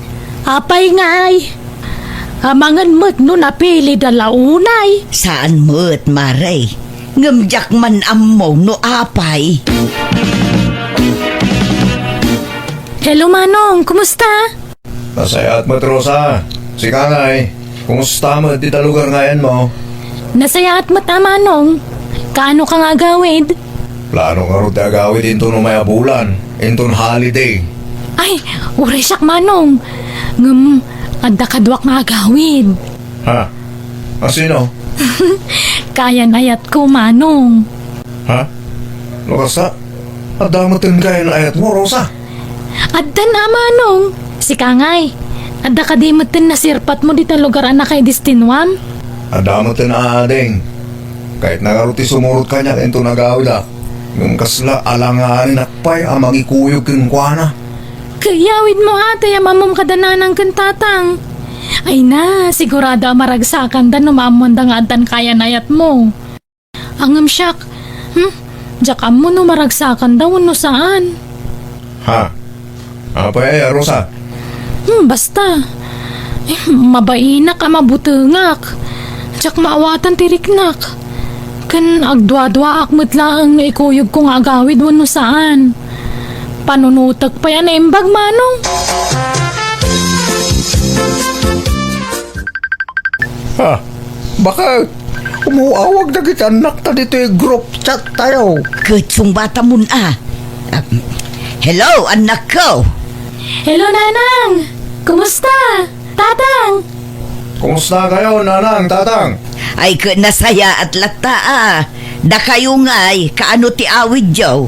Apay ngay? Amangen met no napilida la unay? Saan met, mare. Ngem diak man ammo no apay. Hello, Manong. Kumusta? Nasayaat met, Rosa. Sika ngay, kumusta met dita lugar nga ayanmo? Nasayaat met, a Manong. Kaano ka nga agawid? Plano ngarud ti agawid inton umay a bulan, inton holiday. Ay, uray siak, Manong. Ngem, adda kaduak nga agawid. Ha? A sino? Kaayan-ayatko, Manong. Ha? No kasta, adda met ti kaayan-ayatmo, Rosa? Addan a manong, sika ngay. Adda kadi metten nasirpatmo dita lugar a nakaidestinuam? Adda metten a ading. Kayatna ngarud ti sumurot kaniak inton agawidak. Ngem kasla alanganin pay a mangikuyog kenkuana. Ket iyawidmo a tay a mammom kada nanang ken tatang. Ay na, sigurado a maragsakanda no maammoanda nga addan kaayan-ayatmo. Ngem siak, hmm, diak ammo no maragsakanda wenno saan. Ha? Apay aya, Rosa? Hmm, basta. Eh, mabainak a mabutengak. Diak maawatan ti riknak. Ken agduaduaak met laeng no ikuyogko nga agawid wenno saan. Panunotek pay a naimbag, manong. Ha? Bakit? Umuawag dagiti annakta ditoy group chat tayo. Ket sungbatamon a. Ah, hello, annakko. Hello, Nanang! Kumusta? Tatang! Kumusta kayo, Nanang, Tatang? Ay, ket nasayaat latta a. Dakayo ngay, kaano ti awidyo?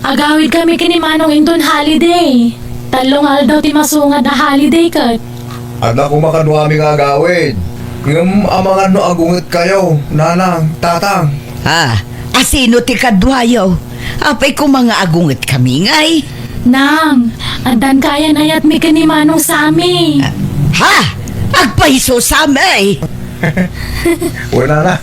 Agawid kami ken ni Manong inton holiday. Tallo nga aldaw ti masungad a holiday ket. Adda koma kaduami nga agawid. Ngem amangan no agunget kayo, Nanang, Tatang. Ah, asino ti kaduayo? Apay koma nga agunget kami ngay? Nang, addan kaayan-ayatmi ken ni Manong Sami. Ha? Agpayso, Sami! Wala na.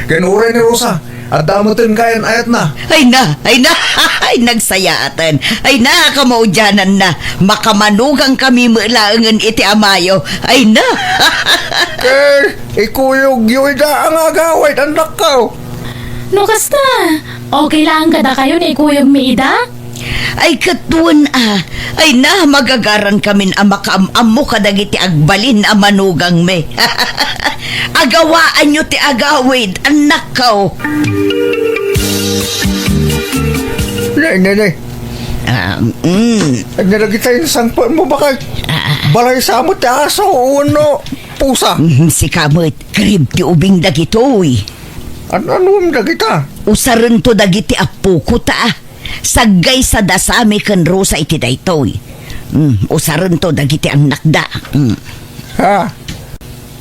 Ken uray ni Rosa, adda metten kaayan-ayatna. Ay na, ay na, ay nagsayaaten. Ay na, kamaudiananna. Makamanugang kami met laengen iti amayo. Ay na. Ken ikuyogyo ida nga agawid, annakko. No kasta, okay laeng kadakayo no ikuyogmi ida? Ay, ket wen a. Ay na, magagaran kamin a makaam-ammo kadagiti agbalin a manugangmi. Agawaanyo ti agawid, annakko. Nay, nay, nay. Ah, mm. Ay, nalagitay ang sangpaan mo, bakit? Ah, ah. Balay sa mo ti aso, uno, pusa. Mm, sika met, karib ti ubing dagitoy. An-, anuem dagita? Usarento dagiti appoko ta, ah. Saggaysada Sami ken Rosa iti daytoy. Mm, usarento dagiti annakda. Mm. Ha?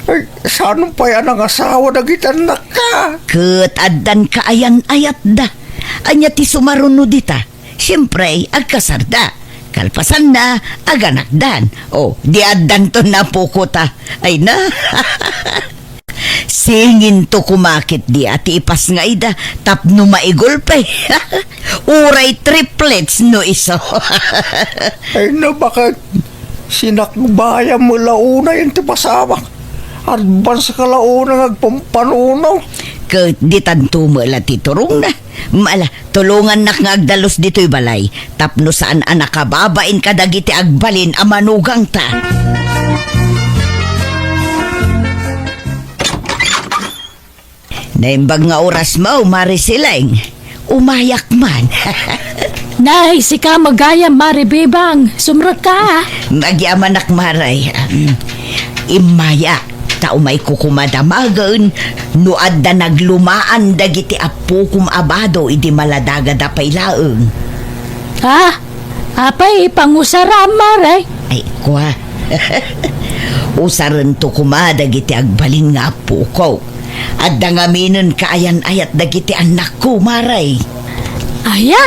Ay, saan pay a nangasawa dagiti annakta? Ket addan kaayan-ayatda. Ania ti sumaruno dita? Siempre, agkasarda. Kalpasanna, aganakdan. O, di addanto napukota. Ay na. Singinto kumakit di a ti ipasngayda tapno maigulpe. Uray triplets no iso. Ay na, bakit? Sinakbayam la unay ti pasamak. Advance ka la unay nga agpampanuno. Ket ditanto met la ti turongna. Mala, tulongannak nga agdalus ditoy balay tapno saan a nakababain kadagiti agbalin a manugangta. Naimbag nga orasmo, Mari Sileng. Umayak man. Nay, sika met gayam, Mari Bebang. Sumrekka. Magyamanak, Mari. Mm. Immayak, ta umayko koma damagen no adda naglumaan dagiti appokom a bado idi maladagada pay laeng. Ha? Apay, ipangusaram, Mari? Ay, kua. Usarento koma dagiti agbalin nga appoko. Adda ngaminen kaayan-ayat dagiti annakko, Mari. Aya!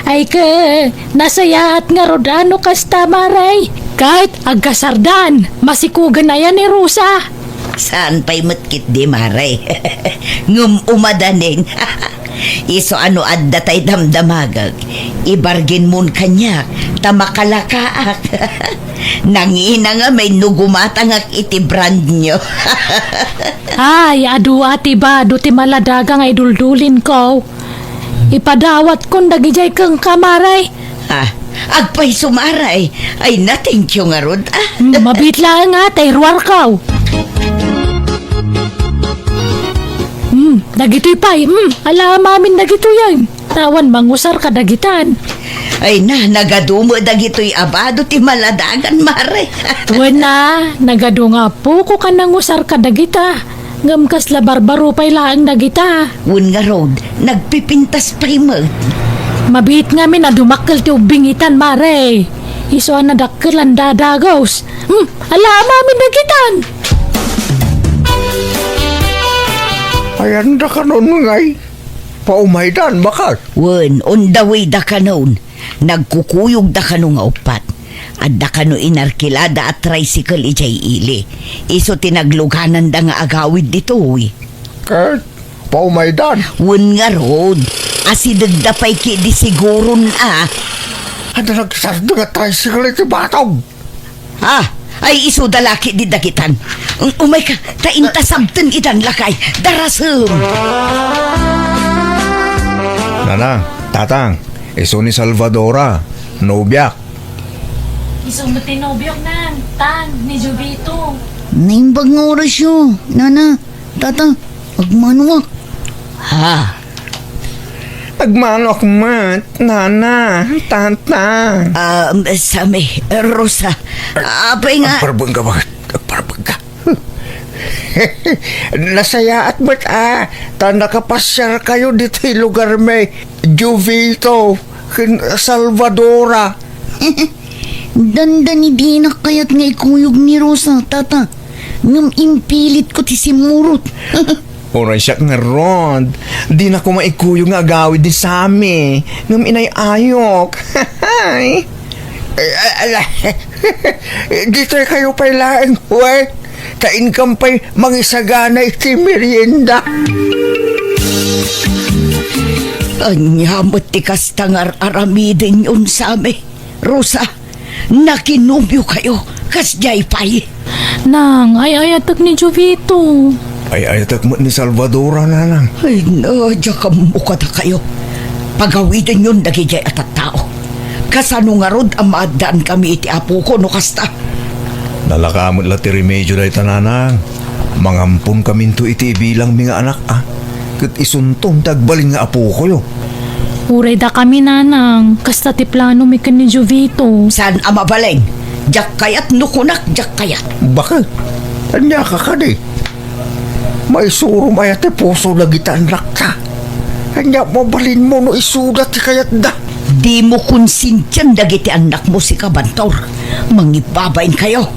Ay, ket, nasayaat ngarud a no kasta, Mari. Ket, agkasardan, masikugen aya ni Rosa. Saan pay met ketdi, Mari. Ngem umadanin. Isu a no adda tay damdamagek, ibarginmon kaniak ta makalakaak. Nangina ngamin no gumatangak iti brand new. Ay, adu a ti bado ti maladaga nga iduldulinko. Ipadawatkon dagidiay kenka, Mari. Ah, agpayso, Mari. Ay na, thank you ngarud, ah. Hmm, mabiit laeng a, tay ruarko. Hmm, dagitoy pay, hmm, ala amin dagitoy ay. Awan mangusar kadagitan. Ay na, nagadu met dagitoy a bado ti maladagan, Mari. Wen a, nagadu nga appoko a nangusar kadagita. Ngem kasla barbaro pay laeng dagita. Wen ngarud, nagpipintas pay met. Mabiit ngamin a dumakkel ti ubbing itan, Mare. Isu a nadakkel a nadadagus. Hmm, ala, amin dagitan. Ayan da kanon ngay. Paumaydan, baket. Wen, on the way da kanon. Nagkukuyog da kano nga uppat. Adda kano inarkilada a tricycle idiay ili. Isu ti naglugananda nga agawid ditoy. Ket paumaydan. Wen ngarud, asidegda pay ketdi siguron a. Adda nagsardeng a tricycle iti batog. Ah, ay isuda la ketdi dagitan. Um, umayka, ta inta sabten idan lakay. Darasem. Nanang, tatang, isu ni Salvadora, nobiak. Isu met ti nobiok, nang, tang, ni Jovito. Naimbag nga orasyo, nana, tata, agmanoak. Ha? Agmanoak met, nana, tata. Ah, Sammy, Rosa, apay nga? Agparbeng ka, baket? Agparbeng ka. Nasayaat met a, ta nakapasiar kayo ditoy lugar mi, Jovito, ken Salvadora. Dandani dinak kayat nga ikuyog ni Rosa, tata. Ngem impilitko ti simmurot. Uray siak ngarud, dinak koma ikuyog nga agawid ni Sammy, ngem inay-ayok. Ay, ala, ditoy kayo pay laeng, we. Ta inkam pay mangisagana iti merienda. Ania met ti kasta nga ar-aramidenyon, Sammy? Rosa, nakinobio kayo, kasdiay pay. Nang, ay-ayatek ni Jovito. Ay-ayatek met ni Salvadora, nanang. Ay, no, diak ammo kadakayo. Pagawidenyon dagidiay a tattao. Kasano ngarud a maaddaan kami iti apoko no kasta? Nalaka met la ti remedio dayta, nanang. Mangampon kaminto iti ibilangmi nga anak, a. Ket isunton ti agbalin nga apokoyo. Uray dakami, nanang, kasta ti planomi ken ni Jovito. Saan a mabalin? Diak kayat no kunak, diak kayat. Baket? Ania ka kadi? Maisurom aya ti puso dagiti annakta? Ania mabalinmo no isuda ti kayatda? Dimo konsintian dagiti annakmo, sika, Bantor. Mangibbabain kayo.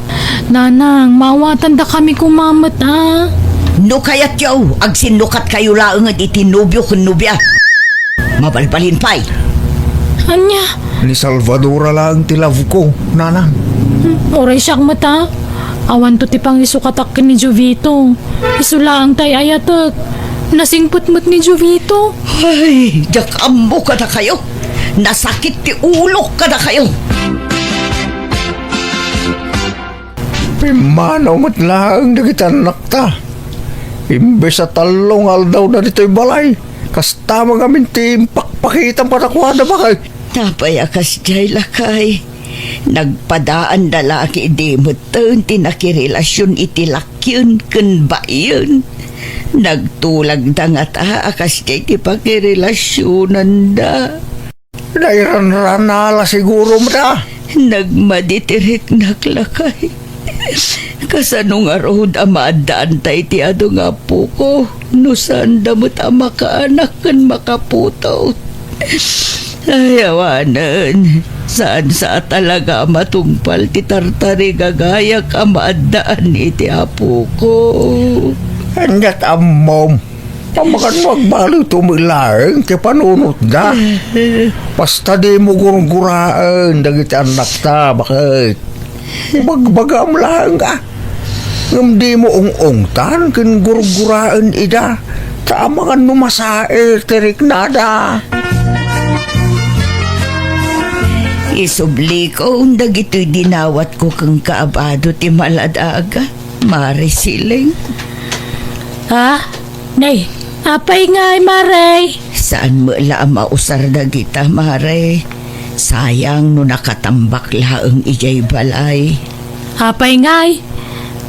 Nanang, maawatandakami koma met, a. No kayatyo, agsinnukat kayo laeng iti nobio ken nobia. Mabalbalin pay. Ania? Ni Salvadora laeng ti love ko, nanang. Hmm, uray siak met, a. Awanto ti pangisukatak ken ni Jovito. Isu laeng ti ay-ayatek. Nasingpet met ni Jovito. Ay, diak ammo kadakayo. Nasakit ti ulok kadakayo. Pimmanaw met laeng dagiti annakta. Imbes a tallo nga aldawda ditoy balay, kasta ngamin ti impakpakitam kadakuada, baket. Apay a kasdiay, lakay? Nagpadaanda la ketdi metten ti nakirelasion iti lakyen ken baien. Nagtulagda ngata a kasdiay ti pakirelasionanda. Nairanrana la siguro met, a. Nagmadi ti riknak, lakay. Kasano ngarud a maaddaanta iti adu nga apoko no saanda met a makaanak ken makaputot? Ay, awanen. Saan sa a talaga a matungpal ti tartarigagayak a maaddaan iti apoko. Aniat ammom? Amangan no agbalito met laeng ti panunotda. Basta dimo gurguraen dagiti annakta, baket. Bagbagam laeng a. Ngem dimo ung-ungtan ken gurguraen ida. Ta amangan no masaer ti riknada. Isublikon dagitoy dinawatko kenka a bado ti maladaga. Mare Siling. Ha? Nay, apay ngay, Mare? Saan met la a mausar dagita, Mare? Sayang no nakatambak laeng idiay balay. Apay ngay?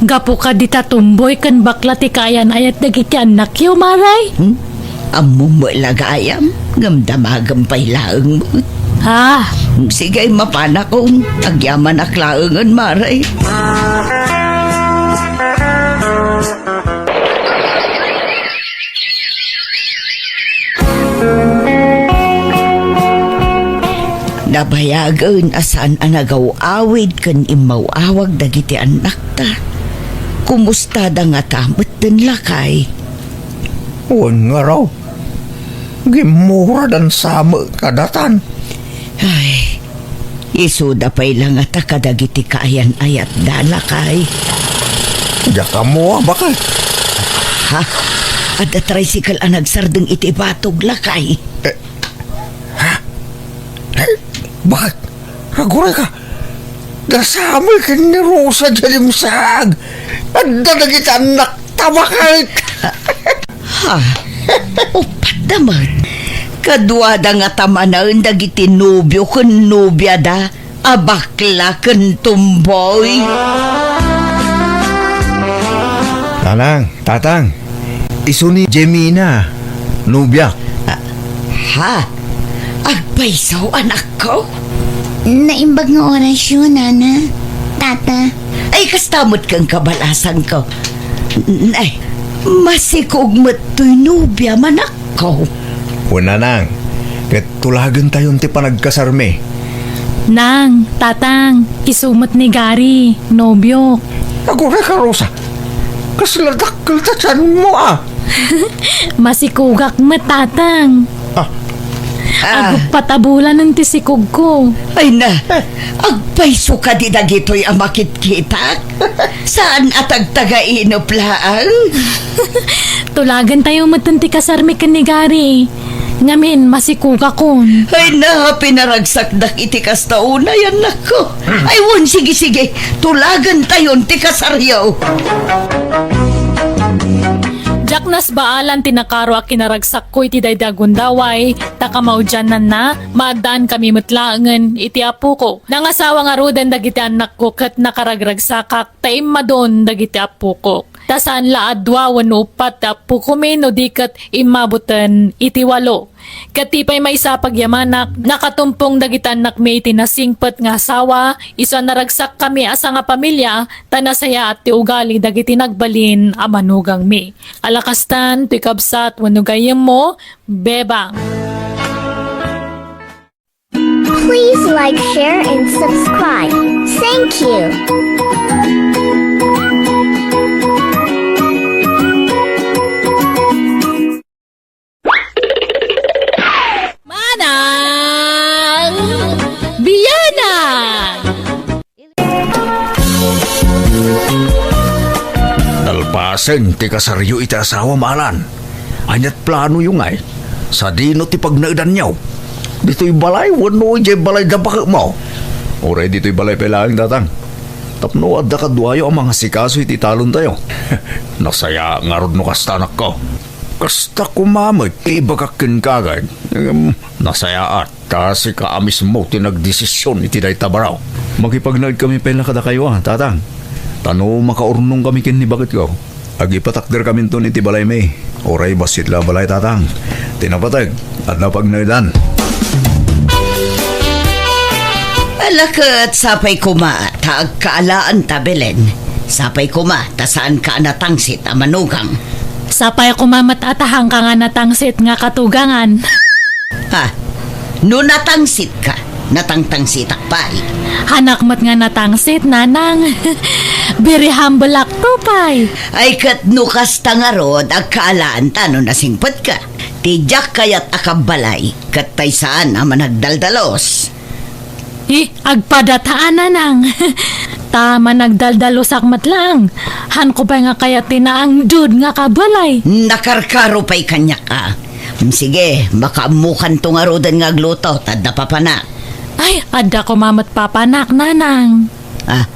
Gapu kadi ta tumboy ken bakla ti kaayan-ayat dagiti annakyo, Mare? Hmm? Ammom met la gayam, ngem damagem pay laeng met. Ah. Sige, mapanakon. Agyamanak laengen, Mare. Nabayagen a saan a nagaw-awid ken immaw-awag dagiti annakta. Kumustada ngata metten, lakay? Wen ngarud, gimmuradan sa met kadatan. Ay, isuda pay la ngata kadagiti kaayan-ayatda, lakay. Diak ammo a bakit. Ha? Adda tricycle a nagsardeng iti batog, lakay. Eh, ha? Eh, bakit? Aguray ka. Dasami ken ni Rosa diay dimsaag. Adda dagiti annakta, bakit. Ha? Uppat da met. Kaduada ngata manen dagiti nobio ken nobiada a bakla ken tomboy. Nanang, tatang, isu ni Jemina, nobiak. Ah, ha? Agpayso, anakko? Naimbag nga orasyo, nana, tata. Ay, kasta met ken kabalasangko. N-, ay, masikog met toy nobiam, anakko. Wen, nanang, ket tulagentayon ti panagkasarmi. Nang, tatang, isu met ni Gary, nobiok. Aguray ka, Rosa. Kasla dakkel ta tianmo, a. Masikogak met, tatang. Ah. Ah. Aguppat a bulanen ti sikogko. Ay na, eh, agpayso kadi dagitoy a makitkitak? Saan a tagtagainep laeng? Tulagentayo metten ti kasarmi ken ni Gary. Ngamin, masikogakon. Ay na, pinaragsakdak iti kasta unay, anakko. Ay wen, sige, sige, tulagentayon ti kasaryo. Diak nasbaalan ti nakaro a kinaragsakko iti daydi a gundaway, ta kamaudiannanna, maaddankami met laengen iti apoko. Nangasawa ngaruden dagiti annakko ket nakaragragsakak ta immadon dagiti appokok. Ta saan la a dua wenno uppat ti appokomi no di ket immaboten iti walo. Ket ti pay maysa a pagyamanak, nakatumpong dagiti annakmi iti nasingpet nga asawa, isu a naragsakkami a sangapamilia, ta nasayaat ti ugali dagiti nagbalin a manugangmi. Ala kastan, toy kabsat wenno gayyemmo, Bebang. Please like, share, and subscribe. Thank you. Manang Biana! Nalpasen ti kasaryo iti asawa, Alan. Ania't planoyo ngay? Sadino ti pagnaedanyo? Ditoy balay wenno idiay balay da baketmo? Uray ditoy balay pay laeng, tatang. Tapno adda kaduayo a mangasikaso iti talontayo. Nasayaat ngarud no kasta, anakko. Kasta koma met ti ibagak kenka, agay. Em, nasayaat. Ta sika a mismo ti nagdesision iti dayta baro. Makipagnaedkami pay la kadakayo, a, tatang. Ta no makaurnongkami ken ni baketko, agipatakderkaminton iti balaymi. Uray bassit la a balay, tatang. Ti napateg, adda pagnaedan. Ala ket sapay koma ta agkaalaanta, Belen. Sapay koma ta saanka a natangsit a manugang. Sapay koma met a ta haanka nga natangsit nga katugangan. Ha? No natangsitka, natangtangsitak pay. Haanak met nga natangsit, nanang. Very humble-akto pay. Ay, ket no kasta ngarud, agkaalaanta no nasingpetka. Ti diak kayat a kabbalay, ket tay saan a managdaldalos. Eh, agpadata, nanang. Ta managdaldalusak met laeng. Haanko pay nga kayat ti naangdud nga kabalay. Nakarkaro pay kaniak, a. Mm, sige, makaammokanto ngaruden nga agluto, ta adda papanak. Ay, adda koma met papanak, nanang. Ah,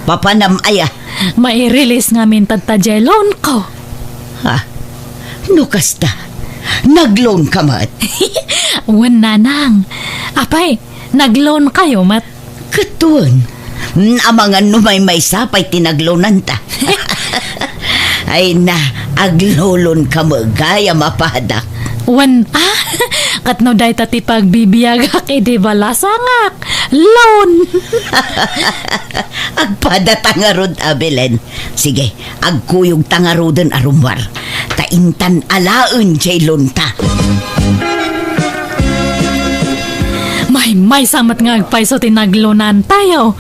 papanam aya? Mairilis ngamin ta diay loanko. Ah, no kasta, nagloanka met? Wen, nanang. Apay, nagloankayo met? Ket wen, mm, amangan no maymaysa pay ti nagloananta. Ay na, agloloanka met gayam a padak. Wen, a, ket no dayta ti pagbibiagak idi balasangak, loan. Agpadata ngarud, a, Belen. Sige, agkuyogta ngaruden a rummuar. Ta intan alaen diay loanta. May Maysa met nga agpayso ti nagloantayo.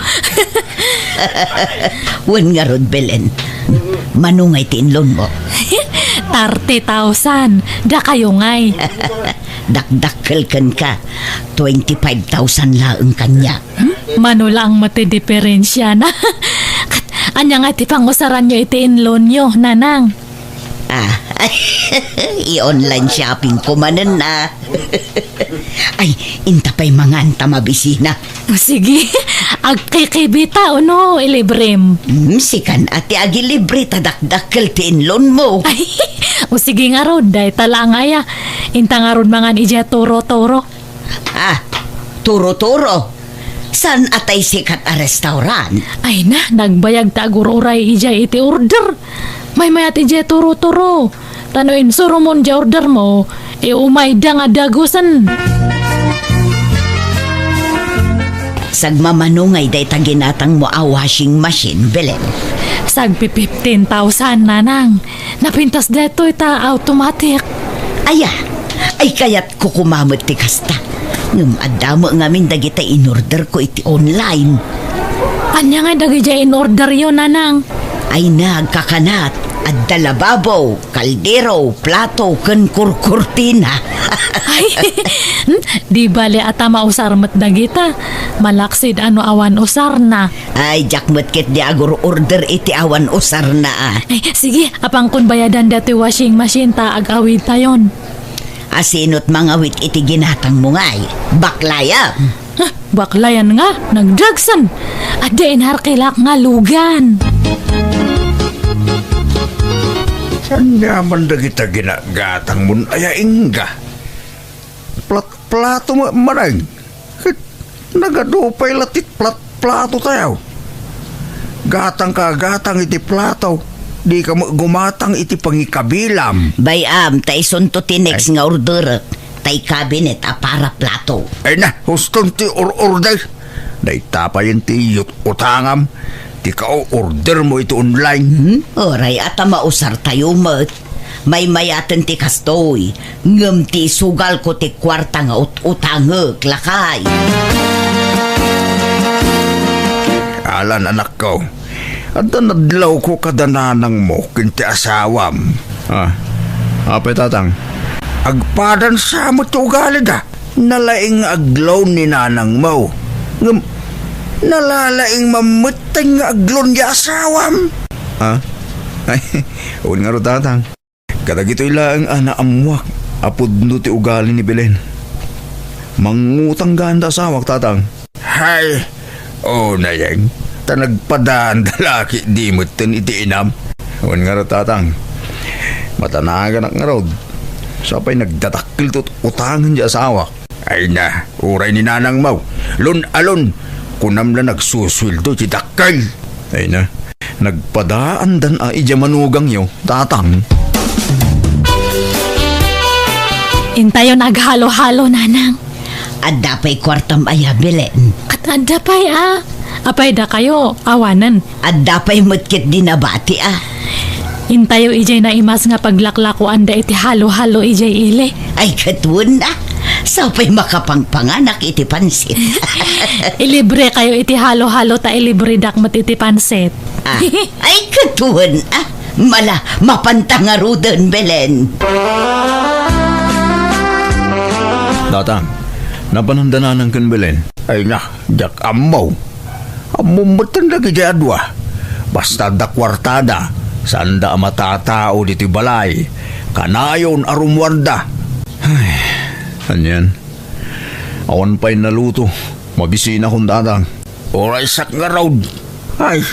Wen ngarud, Belen. Mano ngay ti inloanmo? Thirty thousand. Dakayo ngay. Dakdakkel kenka. Twenty-five thousand laeng kaniak. Hmm? Mano laeng met ti diperensiana. Kat ania ngay ti pangusaranyo iti inloanyo, Nanang? Ah, i-online shopping ko manen, ah. Ay, inta pay mangan ta mabisina. O sige, agkikibita, o no, ilibrem. Hmm, sikan a ti agilibre ta dakdakkel ti inloanmo. Ay, o sige ngarud, dayta laeng aya. Inta ngarud mangan idiay Turo-Turo. Ah, Turo-Turo. Saan a tay sikat a restaurant? Ay na, nagbayag ta agur-uray idiay iti order. Maymayat idiay Turo-Turo. Ta no insurumon diay ordermo, e, umayda nga dagusen. Sagmamano ngay dayta ginatangmo a washing machine, Belen? Sagpi fifteen thousand, Nanang. Napintas daytoy ta automatic. Aya, ay kayatko koma met ti kasta. Ngem adda met ngamin dagita in-orderko iti online. Ania ngay dagidiay in-orderyo, Nanang? Ay, nagkakanat. Adda lababo, kaldero, plato, ken kurkurtina. Ay, hmm, di bale a ta mausar met dagita. Malaksid a no awan usarna. Ay, diak met ketdi agur-order iti awan usarna, a. Ay, sige, apankon bayadan daytoy washing machine ta agawidtayon. A, sino't mangawit iti ginatangmo ngay? Baklayan. Huh, baklayan nga, nagdagsen. Adda inarkilak nga lugan. Saan nga man dagita ginagatangmon aya, ingga? Plat-, plato ma-, manay. Ket nagadu pay la ti plat-, plato tayo. Gatangka gatang iti plato, dika met gumatang iti pangikabilam. Bay-am, ta isunto ti next nga orderek, tay cabinet a para plato. Ay na, huston ti or-order. Dayta payen ti yut-, utangam, ti ka-ordermo iti online. Hmm? Uray a ta mausar tayo met. Maymayaten ti kastoy, ngem ti isugalko ti kuarta nga ut-utangek, lakay. Alan, anakko, adda nadlawko kada nanangmo ken ti asawam. Ah, apay, tatang? Agpadan sa met ti ugalida. Nalaing nga agloan ni nanangmo. Ngem, nalalaing mammetten nga agloan di asawam. Ha? Ay, wen ngarud, tatang. Kadagitoy laeng a naammuak a pudno ti ugali ni Belen. Mangngutang gayam da asawak, tatang. Hay, unayeng, ta nagpadaan da la ketdi metten iti inam. Wen ngarud, tatang, matanaganak ngarud. Sapay nagdadakkel ti utangen di asawak. Ay na, uray ni nanangmo, lon-alon, kunam la nagsusueldo ti dakkel. Ay na, nagpadaandan a idiay manugangyo, tatang. Intayon aghalo-halo, nanang. Adda pay kuartam aya, Belen? Ket adda pay a. Apay dakayo, awanen. Adda pay met ketdi nabati a. Intayo idiay naimas nga paglaklakuanda iti halo-halo idiay ili. Ay, ket wen a. Sapay makapangpanganak iti pansit. Ilibre kayo iti halo-halo ta ilibredak met iti pansit. Ah, ay, ket wen a. Mala, mapanta ngaruden, Belen. Tatang, napananda nanang ken Belen? Ay na, diak ammo. Ammom metten dagiti a dua. Basta adda kuartada, saanda a matatao ditoy balay. Kanayon a rummuarda. Ay, anian? Awan pay naluto. Mabisinakon, tatang. Uray siak ngarud. Ay,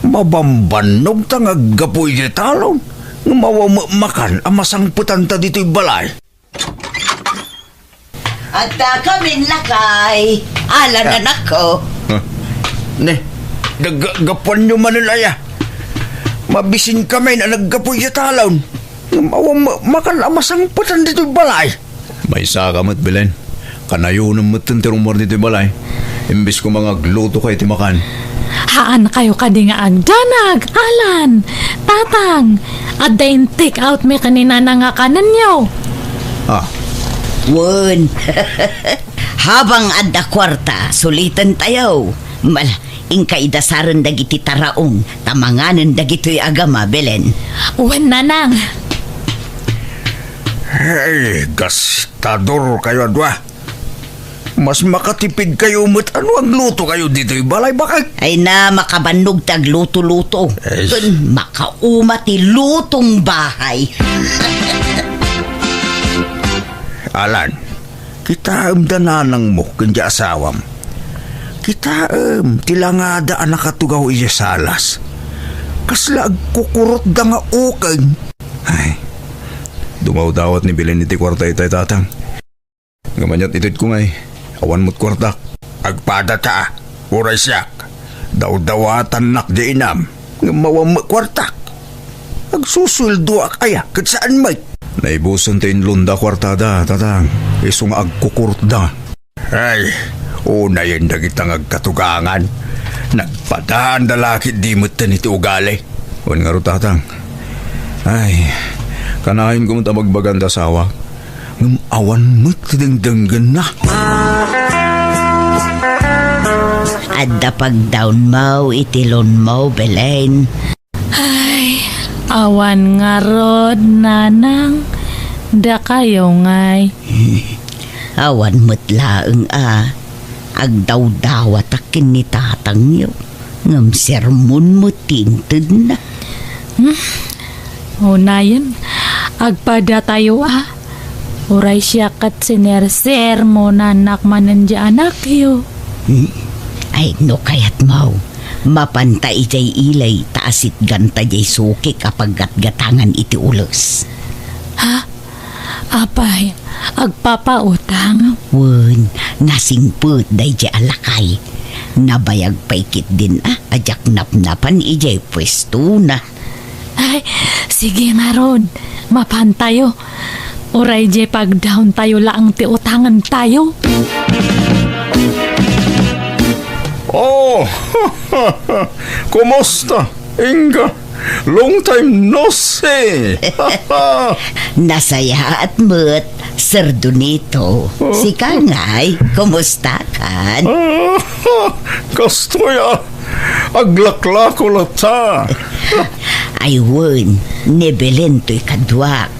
mabambannogta nga aggapu iti talon. Ngem awan met makan a masangpetanta ditoy balay. Adda kamin lakay, Alan, anakko. Ah. Ne, naggapuanyo manen aya. Mabisin kamin a naggapu iti talon. Ngem awan ma-, makan a masangpetan ditoy balay. Maysaka met, Belen. Kanayonem metten ti rummuar ditoy balay. Imbes koma nga aglutoka iti makan. Haan kayo kadi nga agdanag, Alan, Tatang. Adda in-take out mi ken ni Nana nga kanenyo. Ah. Wen. Habang adda kuarta, suliten tayo. Mala, inka idasaren dagiti taraong, ta manganen dagitoy a gama, Belen. Wen, nanang. Hey, gastador kayo a dua. Mas makatipid kayo met no agluto kayo ditoy balay, bakit? Ay na, makabannog ti agluto-luto. Ay. Ken makauma ti lutong bahay. Alan, kitaem da nanangmo ken di asawam. Kitaem ti langada a nakatugaw idiay salas. Kasla agkukurotda nga ukeng. Ay, dumawdawat ni Belen iti kuarta itay, tatang. Ngem aniat itedko ngay, awan met kuartak. Agpadata, uray siak. Dawdawatannak di inam, ngem awan met kuartak. Agsusueldoak aya, ket saan met? Naibusen ti inlonda a kuartada, tatang. Isu nga agkukurotda. Ay, unayen dagita nga agkatugangan. Nagpadaanda la ketdi metten iti ugali. Wen ngarud, tatang. Ay, kanayon ko met a bagbagan ti asawa. Ngem awan met ti dengdenggenna. Adda pagdawnmo iti lonmo, Belen. Ay, awan ngarud, nanang. Dakayo ngay. Awan met laeng a agdawdawatak ken ni tatangyo, ngem sermon met ti intedna. Hmm? Unayen, agpadatayo a. Uray siak ket sinersermonannak manen diay anakyo. Hmm? Ay, no kayatmo, mapanta idiay ili ta asitganta diay sukik a paggatgatangan iti ules. Ha? Apay, agpapautang? Wen, nasingpet daydiay a lakay. Nabayag pay ketdin a, a diak napnapan idiay puestona. Ay, sige ngarud, mapantayo. Uray diay pagdawntayo laeng ti utangentayo. Oh, kumusta? Inka, long time no see. Nasayaat met, Sir Donito. Oh. Sika ngay, kumusta kan? Ah, kastoy a, aglaklako latta. Ay wen, ni Belen toy kaduak.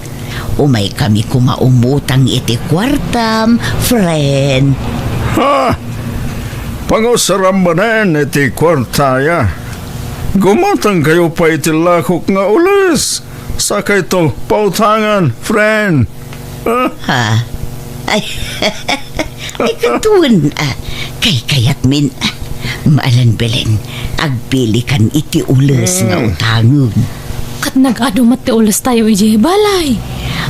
Umay kami koma umutang iti kuartam, friend. Ha? Pangusaram manen iti kuartaya. Gumutang kayo pay iti lakok nga ules. Sakayto pautangan, friend. Ha? Ay, ay, katuon, ah, kaykayatmin, ah, maalan Belen, agpilikan iti ules nga Hmm. utangen. Ket nag-adu met ti ulestayo idiay balay.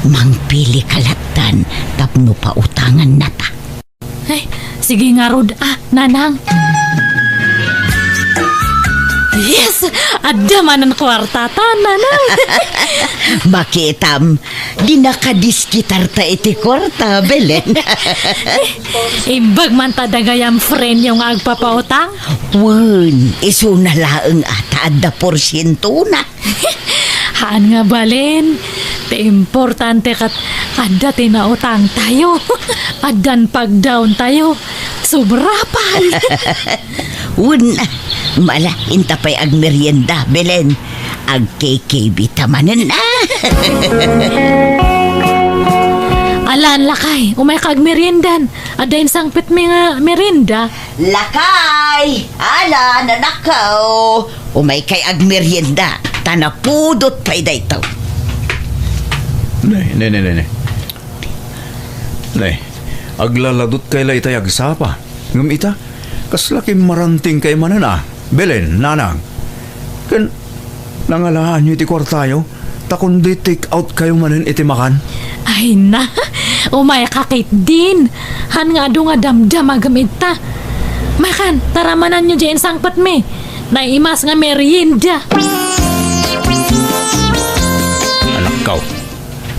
Mangpilika lattan tapno pautangannata. Ay, sige ngarud, ah, nanang. Yes! Adda manen kuartata, nanang. Makitam, di nakadiskutarta iti kuarta, Belen. Imbag man ta dagayam friendyo nga agpapautang? Wen, isuna laeng a ta adda porsientona. Haan nga balen, ti importante ket adda ti nautangtayo. Addan pagdawntayo. Sobra pay. Wen, mala, inta pay agmerienda, Belen. Agkikibita manen, ah. Alan, lakay, umayka agmeriendan. Adda insangpetmi nga merienda. Lakay! Alan, anakko! Umaykay agmerienda, ta napudot pay daytoy. Nay, nay, nay, nay, nay. Nay, aglaladutkay la itay agsapa. Ngem ita, kasla kimmarantingkay manen a. Belen, nanang. Ken nangalaanyo iti kuartayo, ta kundi take out kayo manen iti makan. Ay na, umayka ketdin. Han nga adu nga damdamagem ita. Makan, taramananyo diay insangpetmi. Naimas nga merienda. Anakko,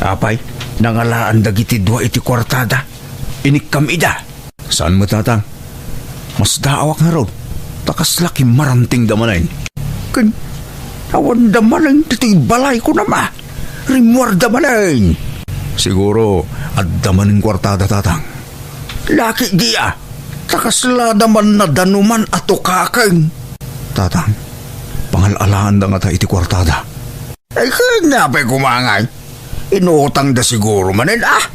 apay, nangalaan dagiti dua iti kuartada. Inikkam ida. Saan met, tatang? Masdaawak ngarud, ta kasla kimmarantingda manen. Ken, awanda manen ditoy balay, kunam a. Rimmuarda manen. Siguro, adda manen kuartada, tatang. Laki di a. Ta kasla da man nadanuman a tukaken. Tatang, pangal-alaanda ngata iti kuartada. Ay, ken nga pay kumangay. Inutangda siguro manen, ah.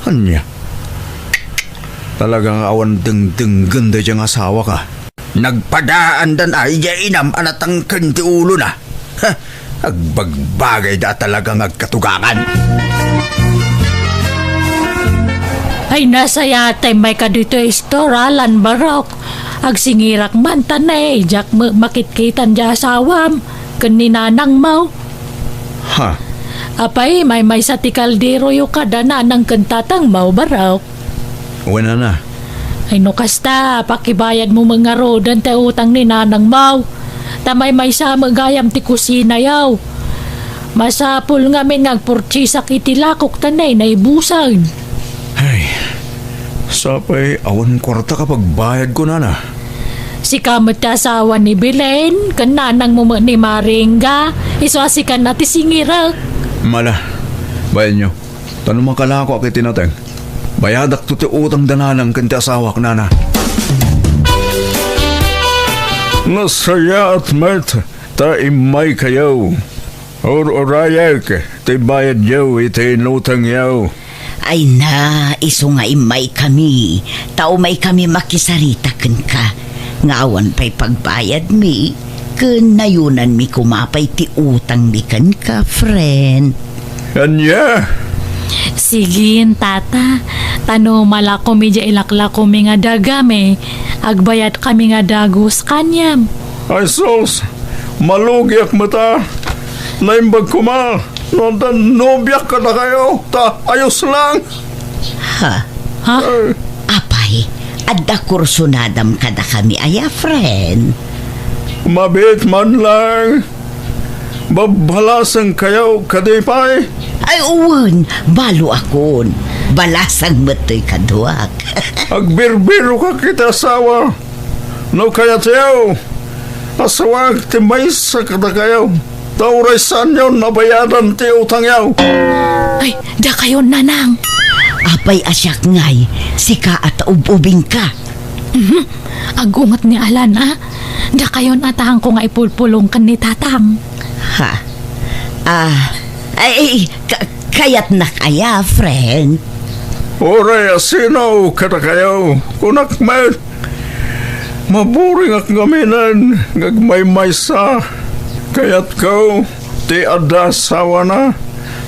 Ania? Talaga nga awan dengdenggen daydiay nga asawak, a. Nagpadaandan a idiay inam a natangken ti ulona. Ha, agbagbagayda a talaga nga agkatugangan. Ay, nasayat ti immayka ditoy store, Alan Barok. Agsingirak man, ta ne, diak met makitkitan diay asawam ken ni nanangmo. Ha? Apay, maymaysa ti kalderoyo kada nanang ken tatangmo, Barok? Wen, nana. Ay, no kasta, pakibayadmo met ngaruden ti utang ni nanangmo. Ta maymaysa met gayam ti kusinayo. Masapul ngamin nga agpurtiesak iti lakok ta ne, naibusen. Ay, sapay awan kuartak a pagbayadko, nana. Sika met ti asawa ni Belen, ken nanangmo met ni Maringga, isu a sikan a ti singirek. Mala, bayanyo. Ta no makalakoak iti nateng, bayadakto ti utang da nanang ken ti asawak, nana. Nasayaat met ta immaykayo. Ur-urayek ti bayadyo iti inutangyo. Ay na, isu nga immaykami, ta umaykami makisarita kenka, nga awan pay pagbayadmi, ken nayonanmi koma pay ti utangmi kenka, friend. Ania? Sige, tata. Ta no malakomi diay ilaklakomi nga dagami, agbayadkami nga dagus kaniam. Ay sus, malugiak met a. Naimbag koma no adda nobiak kadakayo, ta ayos lang. Ha? Ha? Eh. Apay, adda kursunadam kadakami aya, friend? Mabiit man lang. Babbalasengkayo kadi pay? Ay, wen, balo akon. Balasang met toy kaduak. Agbirbirokak iti asawa. No kayatyo, asawaek ti maysa kadakayo, ta uray saanyo a bayadan ti utangyo. Ay, dakayon, nanang. Apay a siak ngay, sika a ta ub-ubingka. Mhm. Agunget ni Alan, a. Dakayon a taangko nga ipulpulong ken ni tatang. Ha? Ah, ay, ka-, kayatnak aya, friend? Uray a sino kadakayo, kunak met. Maburingak ngaminen nga agmaymaysa. Kayatko ti adda asawana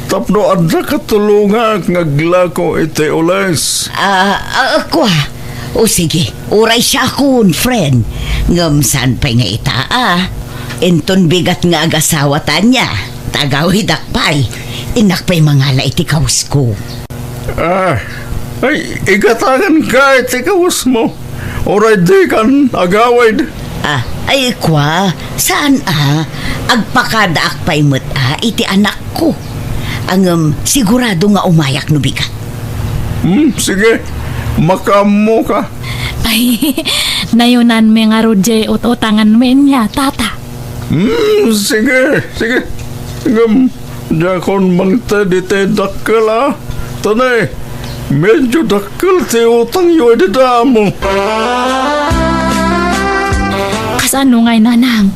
tapno adda katulongak nga aglako iti ules. Ah, ah, kua. O sige, uray siakon, friend. Ngem saan pay nga ita, a. Inton bigat nga agasawata ania, ta agawidak pay. Innak pay mangala iti kawusko. Ah, ay, igatanganka iti kawusmo. Uray dikan agawid. Ah, ay, kua, saan a? Agpakadaak pay met a iti anakko. Ngem sigurado nga umayak no bigat. Hmm, sige. Makaammoka. Ay, nayonanmi ngarud diay ut-utanganmi ania, tata. Hmm, sige, sige. Ngem, diakon mangted iti dakkel a. Ta ne, medyo dakkel ti utangyo idi damo. Kasano ngay, nanang?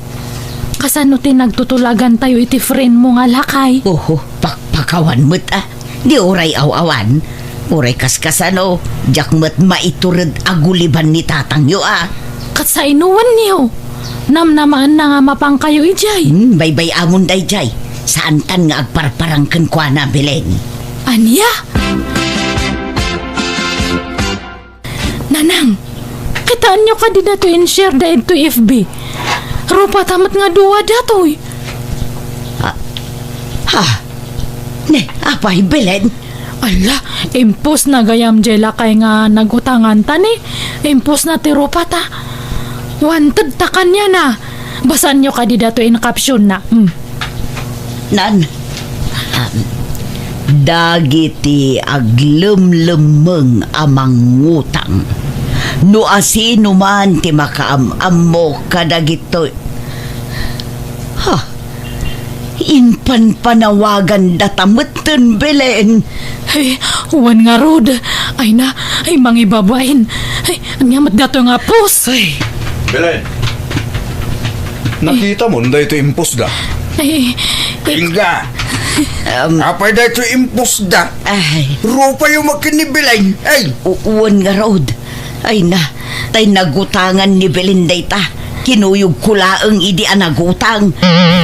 Kasano ti nagtutulagantayo iti friend mo nga lakay? Oho, pakpakawan met a. Di uray aw-awan. Uray kaskasano, diak met maitured a guliban ni tatangyo a. Ket sainoenyo? Namnamaenna nga mapangkayo idiay. Hmm, baybay-amon daydiay. Saantan nga agparparang kenkuana, Belen. Ania? Nanang, kitaenyo kadi datoy in-share da idtoy F B? Rupata met nga dua datoy. Ah, ha? Ne, apay, Belen? Ala, impostna gayam diay lakay nga nagutanganta ne. Impostna ti rupata. Wanted ta kaniana. Basaanyo kadi datoy in captionna. Hmm. Nan, um, dagiti aglemlemmeng a mangutang. No asinoman ti makaam-ammo kadagitoy. Ha? Impanpanawagandata metten, Belen. Ay, wen ngarud. Ay na, ay, mangibabain. Ay, ania met datoy nga pos? Ay. Belen, nakitam daytoy impusda? Ay, ay. Inga. Um, apay daytoy impusda? Ay. Rupayo met ken ni Belen. Ay. U-, wen ngarud. Ay na, tay nagutangan ni Belen dayta. Kinuyogko laeng idi a nagutang,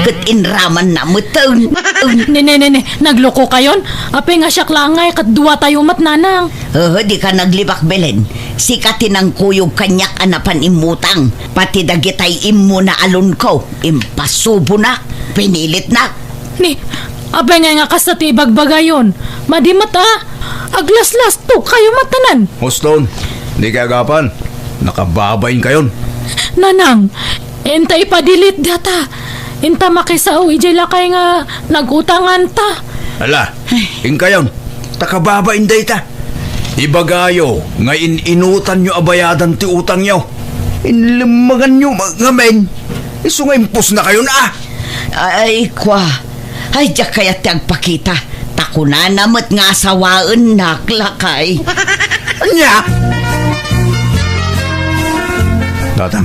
ket inramanna metten. Ne, ne, ne, ne, naglokokayon? Apay nga siak laeng ngay ket duatayo met, nanang? Haa, dika naglibak, Belen. Sika ti nangkuyog kaniak a napan immutang. Pati dagitay immuna a loanko, impasubonak, pinilitnak. Ni, apay ngay nga kasta ti ibagbagayon? Madi met a, aglaslastok kayo met tanan. Huston, dika agapan. Nakababain kayon. Nanang, inta ipa-delete data. Inta makisao idiay lakay nga nagutanganta. Ala, inkayon, ta kababain dayta. Ibagayo nga in-inutanyo a bayadan ti utangyo. Inlemmanganyo ma-, ngamin. Isu nga impusnakayon, a! Ay, kua. Ay, diak kayat ti agpakita. Ta kunana met nga asawaennak, lakay. Ania? Tatang,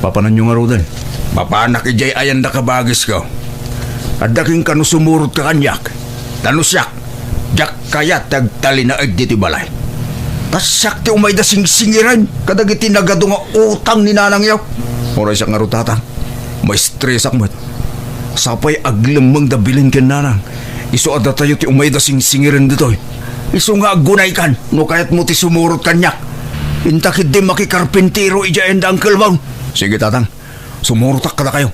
papananyo ngaruden? Mapanak idiay ayanda kabagisko. Adda kenka no sumurotka kaniak. Ta no siak, diak kayat ti agtalinaed ditoy balay. Ta siak ti umayda singsingiren kadagiti nagadu nga utang ni nanangyo. Uray siak ngarud, tatang, maestresak met. Sapay aglemmeng da Belen ken nanang. Isu a datayo ti umayda singsingiren ditoy. Isu nga aggunaykan no kayatmo ti sumurot kaniak. Inta ketdi makikarpintero idiay ayanda, Uncle Bong. Sige, tatang. Sumurotak kadakayo.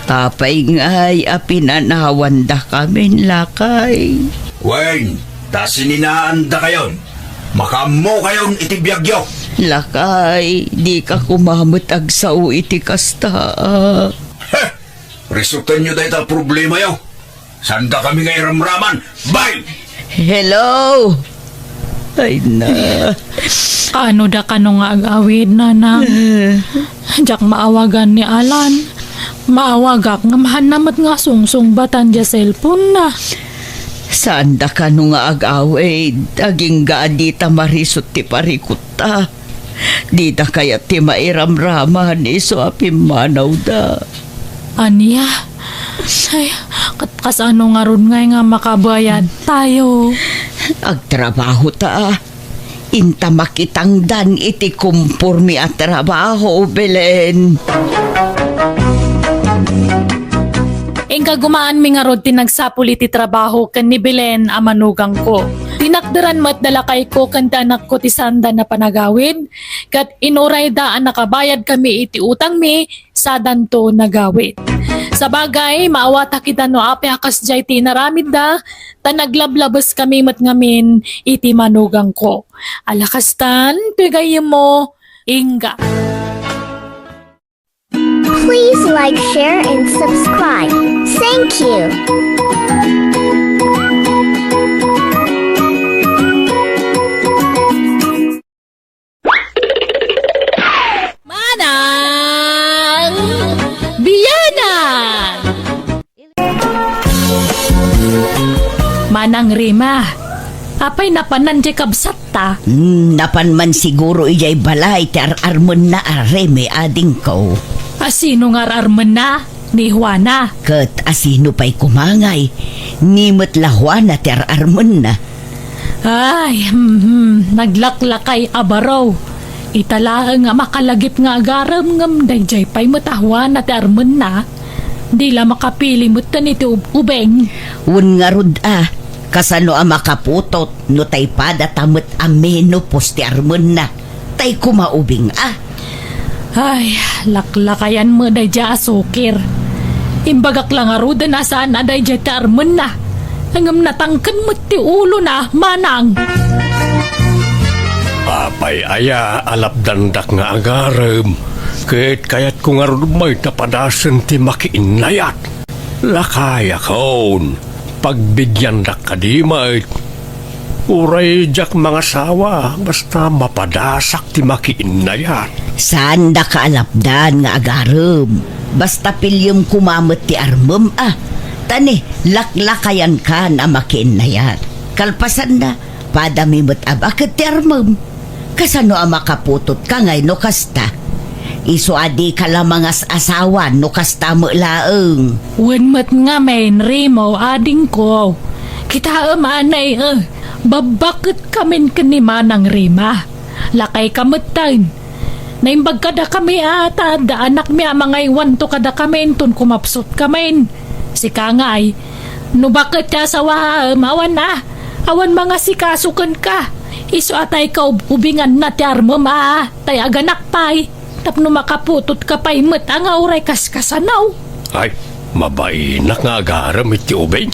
Apay ngay a pinanawandakamin, lakay? Wen, ta sininaandakayon. Makaammokayon iti biagyo. Lakay, dika koma met agsao iti kasta, a. Heh! Resoltenyo dayta a problemayo. Saandakami nga iramraman. Bye! Hello! Ay na. Kaano da kano nga ag-awid, nanang? Eh. Diak maawagan ni Alan. Maawagak ngem haanna met nga sungsungbatan diay cellphone na. Saanda kano nga ag-awid, agingga a dita marisut ti parikutta. Dida kayat ti mairamraman isu a pimmanawda. Ania? Ay, ket kasano ngarud ngay nga makabayadtayo? Agtrabahota. Inta makitangdan iti komporme a trabaho, Belen. Inka gumaanmi ngarud ti nagsapul iti trabaho ken ni Belen a manugangko. Tinakderan met da lakayko ken ti anakko ti saandan a panagawid, ket inurayda a nakabayadkami iti utangmi, sadanto nagawid. Sabagay, maawatak ida no apay a kasdiay ti inaramidda, ta naglablabeskami met ngamin iti manugangko. Ala kastan, toy gayyemmo, ingga. Please like, share, and subscribe. Thank you. Manang Biana! Manang Rima, apay napanan diay kabsatta? Hmm, napan man siguro idiay balay ti ar-armenna a Reme, adingko. A sino nga ar-armenna? Ni Juana. Ket a sino pay koma ngay? Ni met la Juana ti ar-armenna. Ay, hmm, hmm, naglaklakay a baro. Ita laeng a makalagip nga agarem ngem daydiay pay met a Juana ti armenna. Di la makapili metten iti ub-, ubing. Wen ngarud a, kasano a makaputot no tay padata met a menopause ti armenna? Tay koma ubing a. Ay, laklakayan met daydiay a sukir. Imbagak la ngaruden a saan a daydiay ti armenna. Ngem natangken met ti ulona, manang. Apay aya a lapdandak nga agarem, ket kayatko ngarud met a padasen ti makiinnayat. Lakayakon, pagbigiandak kadi met. Uray diak mangasawa, basta mapadasak ti makiinnayat. Saandaka a lapdan nga agarem. Basta piliem koma met ti armem a. Ta ni, laklakayankan a makiinnayat. Kalpasanna, padami met a baket ti armem. Kasano a makaputotka ngay no kasta? Isu a dika la mangas-asawa no kasta met laeng. Wen met ngamin, Remo, adingko. Kitaem anay, eh, babbaketkamin ken ni Manang Rema. Lakayka metten. Naimbag kadakami a ta adda anakmi a mangaywanto kadakami inton kumapsutkamin. Sika ngay, no baket ti asawaem, awan a, awan mangasikaso kenka. Isu a tay kaub-ubinganna ti armem a tay aganak pay, tapno makaputotka pay met a nga uray kaskasano. Ay, mabainak nga agarem iti ubing.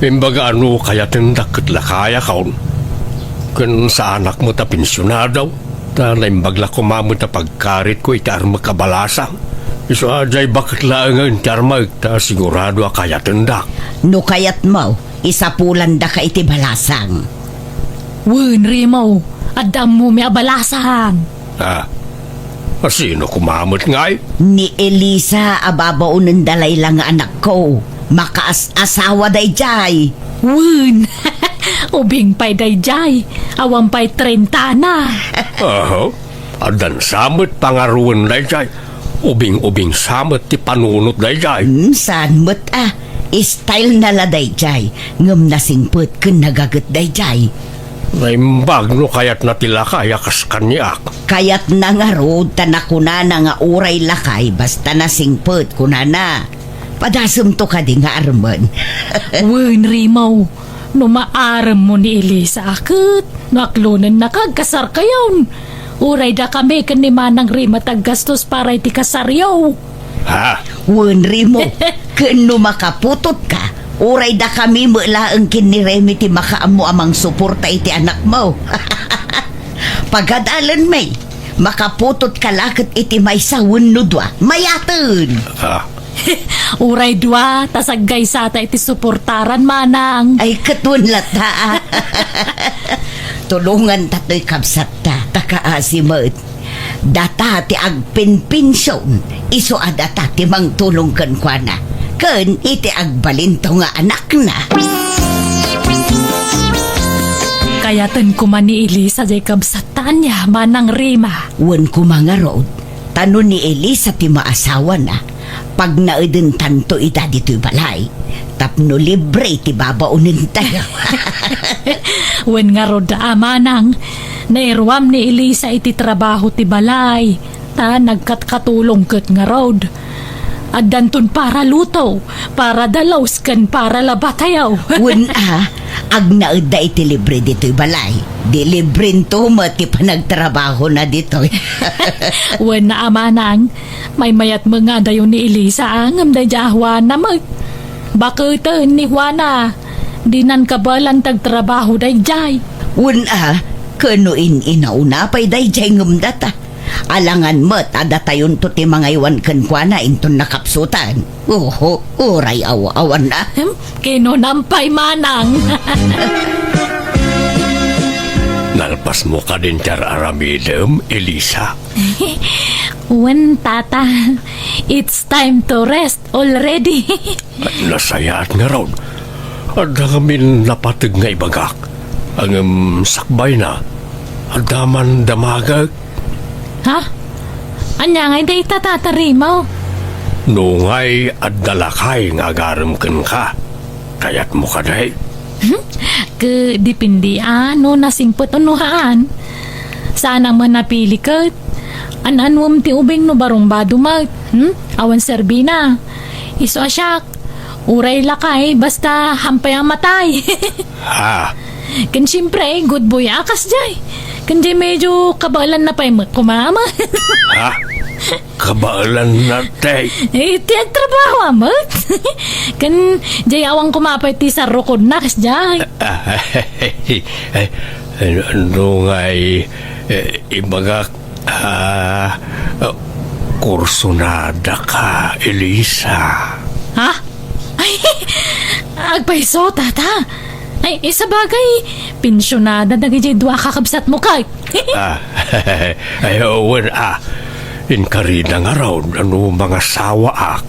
Imbaga a no kayatendak ket lakayakon. Ken saanak met a pensionado, ta naimbag la koma met a pagkaritko iti armek a balasang. Isu a diay baket laengen ti armek, ta sigurado a kayatendak. No kayatmo, isapulandaka iti balasang. Wen, Remo, adda ammomi a balasang. Ah, sino koma met ngay? Ni Elisa a babaonenda layla nga anakko. Makaas-asawa daydiay. Wen, ubing pay daydiay. Awan pay trentana. Aha. Addan sa met pangaruwen daydiay. Ubing-ubing sa met ti panunot daydiay. Hmm, saan met a. Style na la daydiay, ngem nasingpet ken nagaget daydiay. Naimbag no kayatna ti lakay a kas kaniak. Kayatna ngarud ta nakunana nga uray lakay basta nasingpet, kunana. Padasemto kadi nga armen. Wen, Remo, no maaremmo ni Elisa a ket no aklonennaka, agkasarkayon. Uray dakami ken ni Manang Rema ti aggastos para iti kasaryo. Ha? Wen, Remo, ken no makaputotka, uray dakami met laeng ken ni Remy ti makaammo a mangsuporta iti anakmo. Pagadalenmi, makaputotka la ket iti maysa wenno dua, mayaten. Ah. Uray dua, ta saggaysata iti suportaran, manang. Ay, ket wen latta, a. Tulonganta toy kabsatta, ta kaasi met. Data ti agpinpension, isu a data ti mangtulong kenkuana, ken iti agbalinto nga anakna. Kayaten koma ni Elisa jay kabsatta ania, Manang Rema. Wen koma ngarud, ta no ni Elisa ti maasawana, pagnaedentanto ida ditoy balay, tapno libre ti babaonentayo. Wen ngarud a, manang, nairuam ni Elisa iti trabaho ti balay, ta nagkatkatulong ket ngarud. Addanton para luto, para dalus, ken para labatayo. Wen a, agnaedda iti libre ditoy balay. Di librento met ti panagtrabahona ditoy. Wen a, manang, maymayat met nga adayo ni Elisa, a, ngem daydiay a Juana met. Baketen ni Juana, dinan kabaelan ti agtrabaho daydiay. Wen a, ken no in-inauna pay daydiay ngem data. Alangan met a datayonto ti mangaywan kenkuana inton nakapsutan. Oho, uray aw-awan a. Hmm? Kinunam pay, manang. Nalpasmo kadin ti ar-aramidem, Elisa? Wen, tata. It's time to rest already. Nasayaat ngarud. Adda ngamin napateg nga ibagak. Ngem sakbayna, adda man damagek. Ha? Ania ngay dayta, Tata Remo? No ngay adda lakay nga agarem kenka, kayatmo kadi? Hmm? Ket depende a no nasingpet wenno haan. Saan a manapili ket. An-anuem ti ubing no barumbado met. Hmm? Awan serbina. Isu a siak. Uray lakay, basta haan pay a matay. Ha? Ken siempre, good boy a kasdiay. Ken diay medyo kabaelanna pay met koma, ama. Ha? Kabaelanna, te? Eh, ti agtrabaho a met. Ken diay awan koma pay ti sarrukodna kasdiay. Ay, no ngay, eh, ibagak, ah, kursunada ka, Elisa. Ha? Ay, agpayso, tata. Ay, sabagay, pensionada dagiti dua a kakabsatmo, kay. Ah, ay, wen, ah. Inkarida ngarud a no mangasawaak,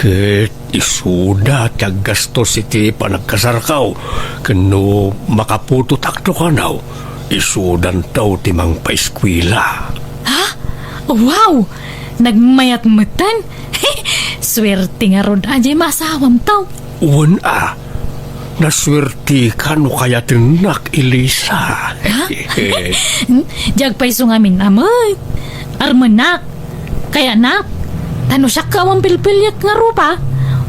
ket isuda ti aggastos iti panagkasarko, ken no makaputotakto kano, isudanto ti mangpaeskuela. Ha? Wow! Nagmayat metten? Suerte ngarud a diay maasawamto. Wen a, nasuerteka no kayatennak, Elisa. Ha? Hmm? Diak pay isu ngamin a met. Armennak, kayatnak, ta no siak ket awan pilpiliek nga rupa,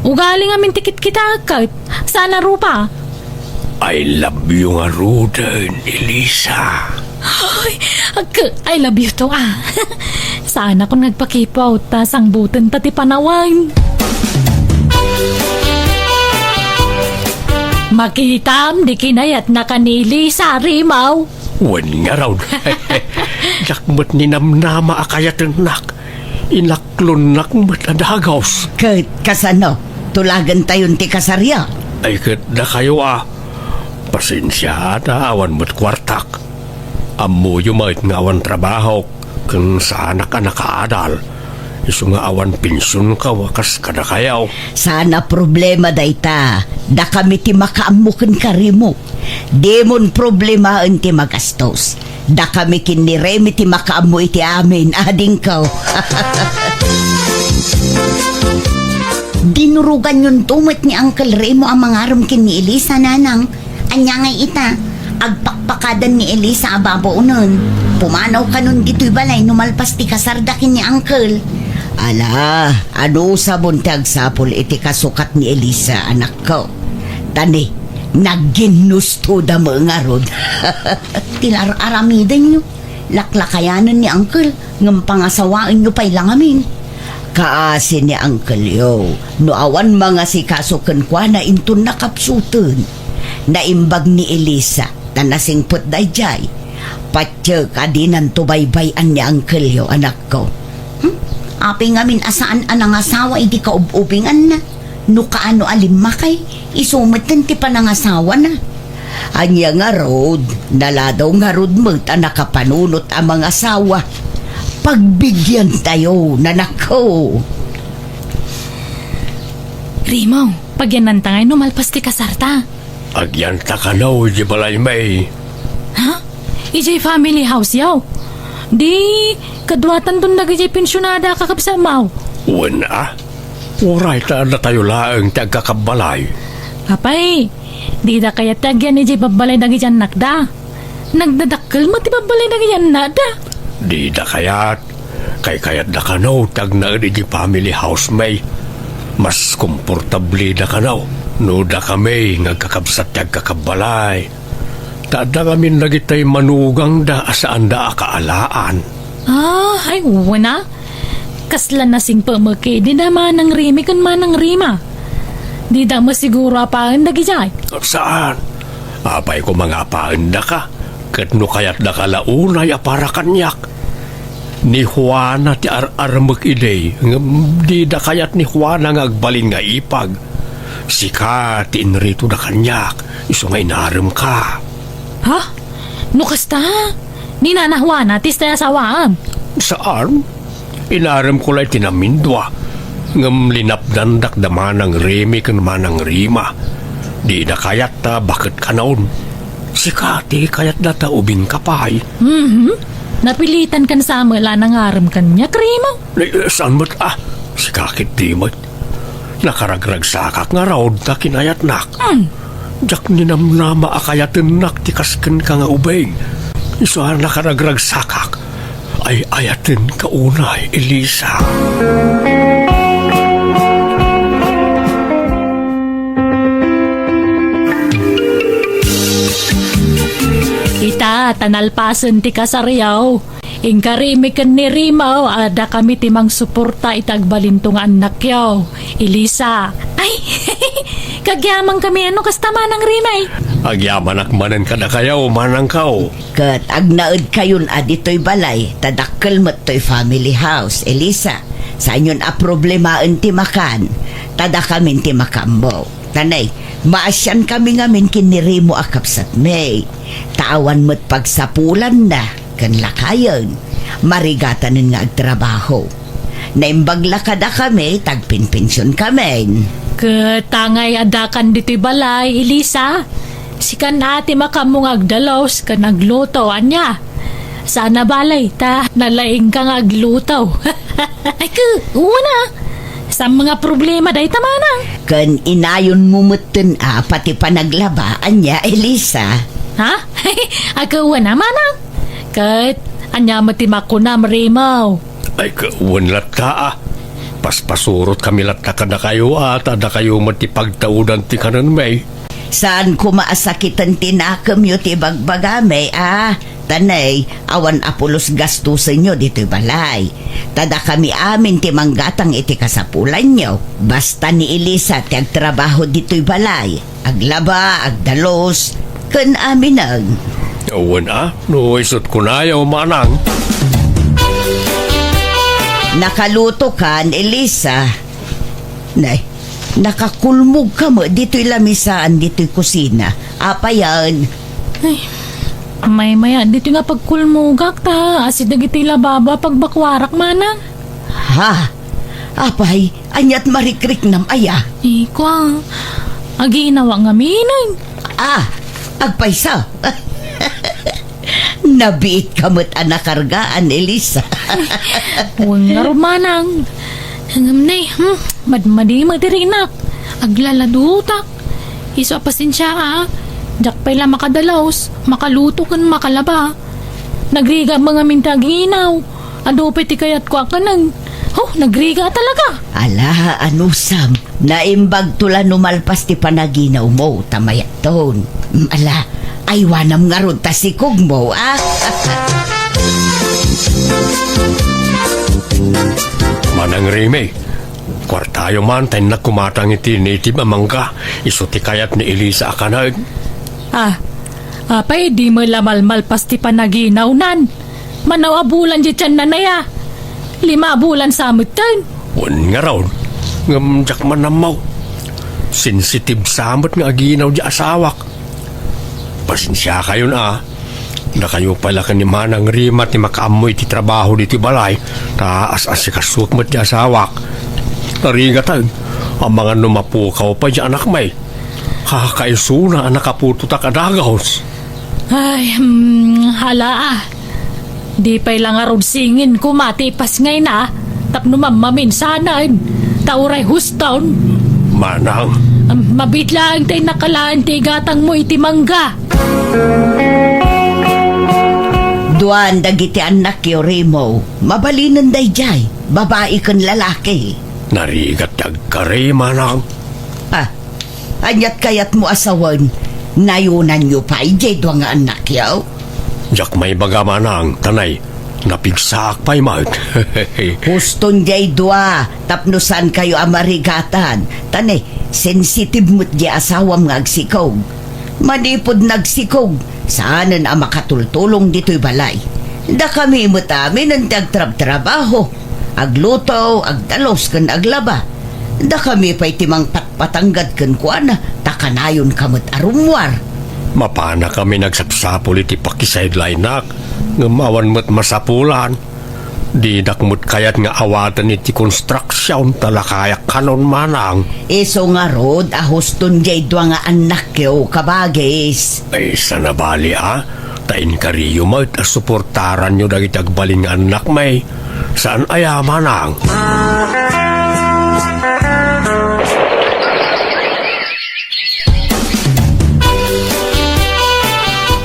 ugali ngamin ti kitkitaek ket saan a rupa. I love you ngaruden, Elisa. Ay, agka, I love you too, ah. Saanakon nga agpakipot, ta sangbutenta ti panawen. Makitam di kinayatnaka ni Elisa, Rimaw. Wen ngarud. Diak met ninamnama a kayatennak. Inaklonnak met a dagus. Ket kasano? Tulagentayon ti kasaryo? Ay, ket dakayo a. Pasensia ta awan met kuartak. Ammoyo met nga awan trabahok ken saanak a nakaadal. Isu nga awan pensionko a kas kadakayo. Saan a problema dayta. Dakami ti makaammo kenka, Rimo. Dimon problemaen ti magastos. Dakami ken ni Remy ti makaammo iti amin, adingko. Dinuroganyonto met ni Uncle Remo a mangarem ken ni Elisa, nanang. Ania ngay ita, agpakpakadan ni Elisa a babaonen. Pumanaw kanon ditoy balay no malpas ti kasarda ken ni Uncle. Ala, anusabon ti agsapul iti kasukat ni Elisa, anakko. Ta ni, nagginnustoda met ngarud. Ti ar-aramidenyo, laklakayanen ni Uncle, ngem pangasawaenyo pay la ngamin. Kaasi ni Uncle-yo, no awan mangasikaso kenkuana inton nakapsuten. Naimbag ni Elisa, ta nasingpet daydiay. Patiek a dinanto baybay-an ni Uncle-yo, anakko. Hmm? Apay ngamin a saan a nangasawa idi kaub-ubinganna? No kaano a limmakay, isu metten ti panangasawana. Ania ngarud, naladaw ngarud met a nakapanunot a mangasawa. Pagbigiantayo, nanakko. Rimo, pagyannanta ngay no malpas ti kasarta. Agyanta kano idiay balaymi. Ha? Idiay family house-yo? Di, kaduatanton dagidiay pensionada a kakabsatmo. Wen a. Uray ta addatayo laeng ti agkakabbalay. Apay, dida kayat ti agyan idiay babbalay dagidiay annakda. Nagdadakkel met ti babbalay dagidiay annakda. Dida kayat. Kaykayatda kano ti agnaed idiay family house-mi. Mas komportableda kano no dakami nga agkakabsat ti agkakabbalay. Ta adda ngamin dagitoy manugangda a saanda a kaalaan. Ah, ay, wen a. Kasla nasingpet met idi da Manang Rimi ken Manang Rima. Dida met siguro apaen dagidiay. Saan? Apay koma nga apaendaka? Ket no kayatdaka la unay a para kaniak. Ni Juana ti ar-armek idi, ngem dida kayat ni Juana nga agbalin nga ipag. Sika ti inritoda kaniak, isu nga inaremka. Ha? No kasta, ni Nana Juana ti isu ti asawaem? Saan? Inaremko la iti namindua, ngem linapdandak da Manang Remi ken Manang Rima. Dida kayat ta baket kanon. Sika ti kayatda ta ubingka pay. Mhm. Napilitankan sa met la nangarem kaniak, Remo? Eh, saan met a? Sika ketdi met. Nakaragragsakak ngarud ta kinayatnak. Hmm. Diak ninamnama a kayatennak ti kas kenka nga ubing. Isu a nakaragragsakak. Ay-ayatenka unay, Elisa. Ita, ta nalpasen ti kasaryo. Inka Remi ken ni Rima, adda kami ti mangsuporta iti agbalinto nga annakyo, Elisa. Ay, kagyamankami no kasta, Manang Rima, eh. Agyamanak manen kadakayo, manangko. Ket agnaedkayon a ditoy balay, ta dakkel met toy family house, Elisa. Saanyon a problemaen ti makan, ta dakamin ti makaammo. Ta nay, maasiankami ngamin ken ni Remo a kabsatmi. Ta awan met pagsapulanna ken lakayen. marigatanen nga agtrabaho. Naimbag la kadakami, tagpenpensionkamin. Ket tangay addakan ditoy balay, Elisa. Sikan a ti makaammo nga agdalus ken agluto, ania? Saan a bale, ta nalaingka nga agluto. Ay, ket, wen a. Saan nga problema dayta, manang? Ken inayonmo metten a pati panaglaba, ania, Elisa? Ha? Ay, ket, wen a, manang. Ket, ania met ti makunam, Remo? Ay, ket, wen latta a. Paspasurotkami latta kadakayo a, ta dakayo met ti pagtaudan ti kanenmi. Saan koma a sakiten ti nakemyo ti ibagbagami a, ta nay, awan a pulos gastosenyo ditoy balay. Ta dakami amin ti manggatang iti kasapulanyo. Basta ni Elisa ti agtrabaho ditoy balay. Aglaba, agdalus, ken aminen. Wen a, no isut' kunayo, manang. Nakalutokan, Elisa. Nay, nakakulmogka met ditoy lamisaan ditoy kusina. Apayen? Ay, maymay-at ditoy nga pagkulmogak ta asideg iti lababo a pagbakuarak, manang. Ha? Apay, ania't marikriknam aya? Iko a, aginawak ngaminen. Ah, agpayso. Nabiitka met a nakargaan, Elisa. Wen ngarud, manang. Ngem nay, hmm, madmadi met ti rinak. Aglaladutak. Isu a pasensia a. Diak pay la makadalus, makaluto ken makalaba. Nagriga met ngamin ti aginaw. Adu pay ti kayatko a kanen. Huh, nagriga talaga. Ala, anusam. Naimbagto la no malpas ti panaginawmo, ta mayatton. Mm, ala, aywanam ngarud ta sikogmo, a? Manang Reme, kuartayo man ta innak kumatang iti native a mangga, isu ti kayat ni Elisa a kanen. Ah, apay di met la malmalpas ti panaginawnan? Mano a bulan diay tianna, nay a? Lima a bulan sa metten. Wen ngarud, ngem diak man ammo. Sensitive sa met nga aginaw diay asawak. Pasensiakayon a. Dakayo pay la ken ni Manang Rema ti makaammo iti trabaho ditoy balay, ta as-asikasuek met diay asawak. Narigaten, amangan no mapukaw pay diay anakmi. Kakaisuna a nakaputotak a dagus. Ay, hmm, ala a. Di pay la ngarud singin koma ti ipasngayna tapno mammaminsanen, ta uray huston. Manang. Am, mabiit laeng ta innak alaen ti igatangmo iti mangga. Duan dagiti annakyo, Remo. Mabalinen daydiay, babai ken lalaki. Narigat ti agkari, manang. Ah, Ania't kayatmo a sawen? Nayonanyo pay diay dua nga annakyo? Diak maibaga, manang, ta nay, napigsaak pay met. Huston diay dua, tapno saankayo a marigatan. Ta nay, sensitive met diay asawam nga agsikog. Manipud nagsikog, saanen a makatultulong ditoy balay. Dakami met aminen ti agtrabtrabaho, agluto, agdalus, ken aglaba. Dakami pay ti mangpatpatanggad kenkuana, ta kanayonka met a rummuar. Mapanakami nagsapsapul iti pakisaylainnak, ngem awan met masapulan. Didak met kayat nga awaten iti konstruksion ta lakayak kanon, manang. Isu ngarud a huston diay dua nga annakyo, kabagis. Ay, saan a bali a, ta inkariyo met a suportaranyo dagiti agbalin nga annakmi. Saan aya, manang?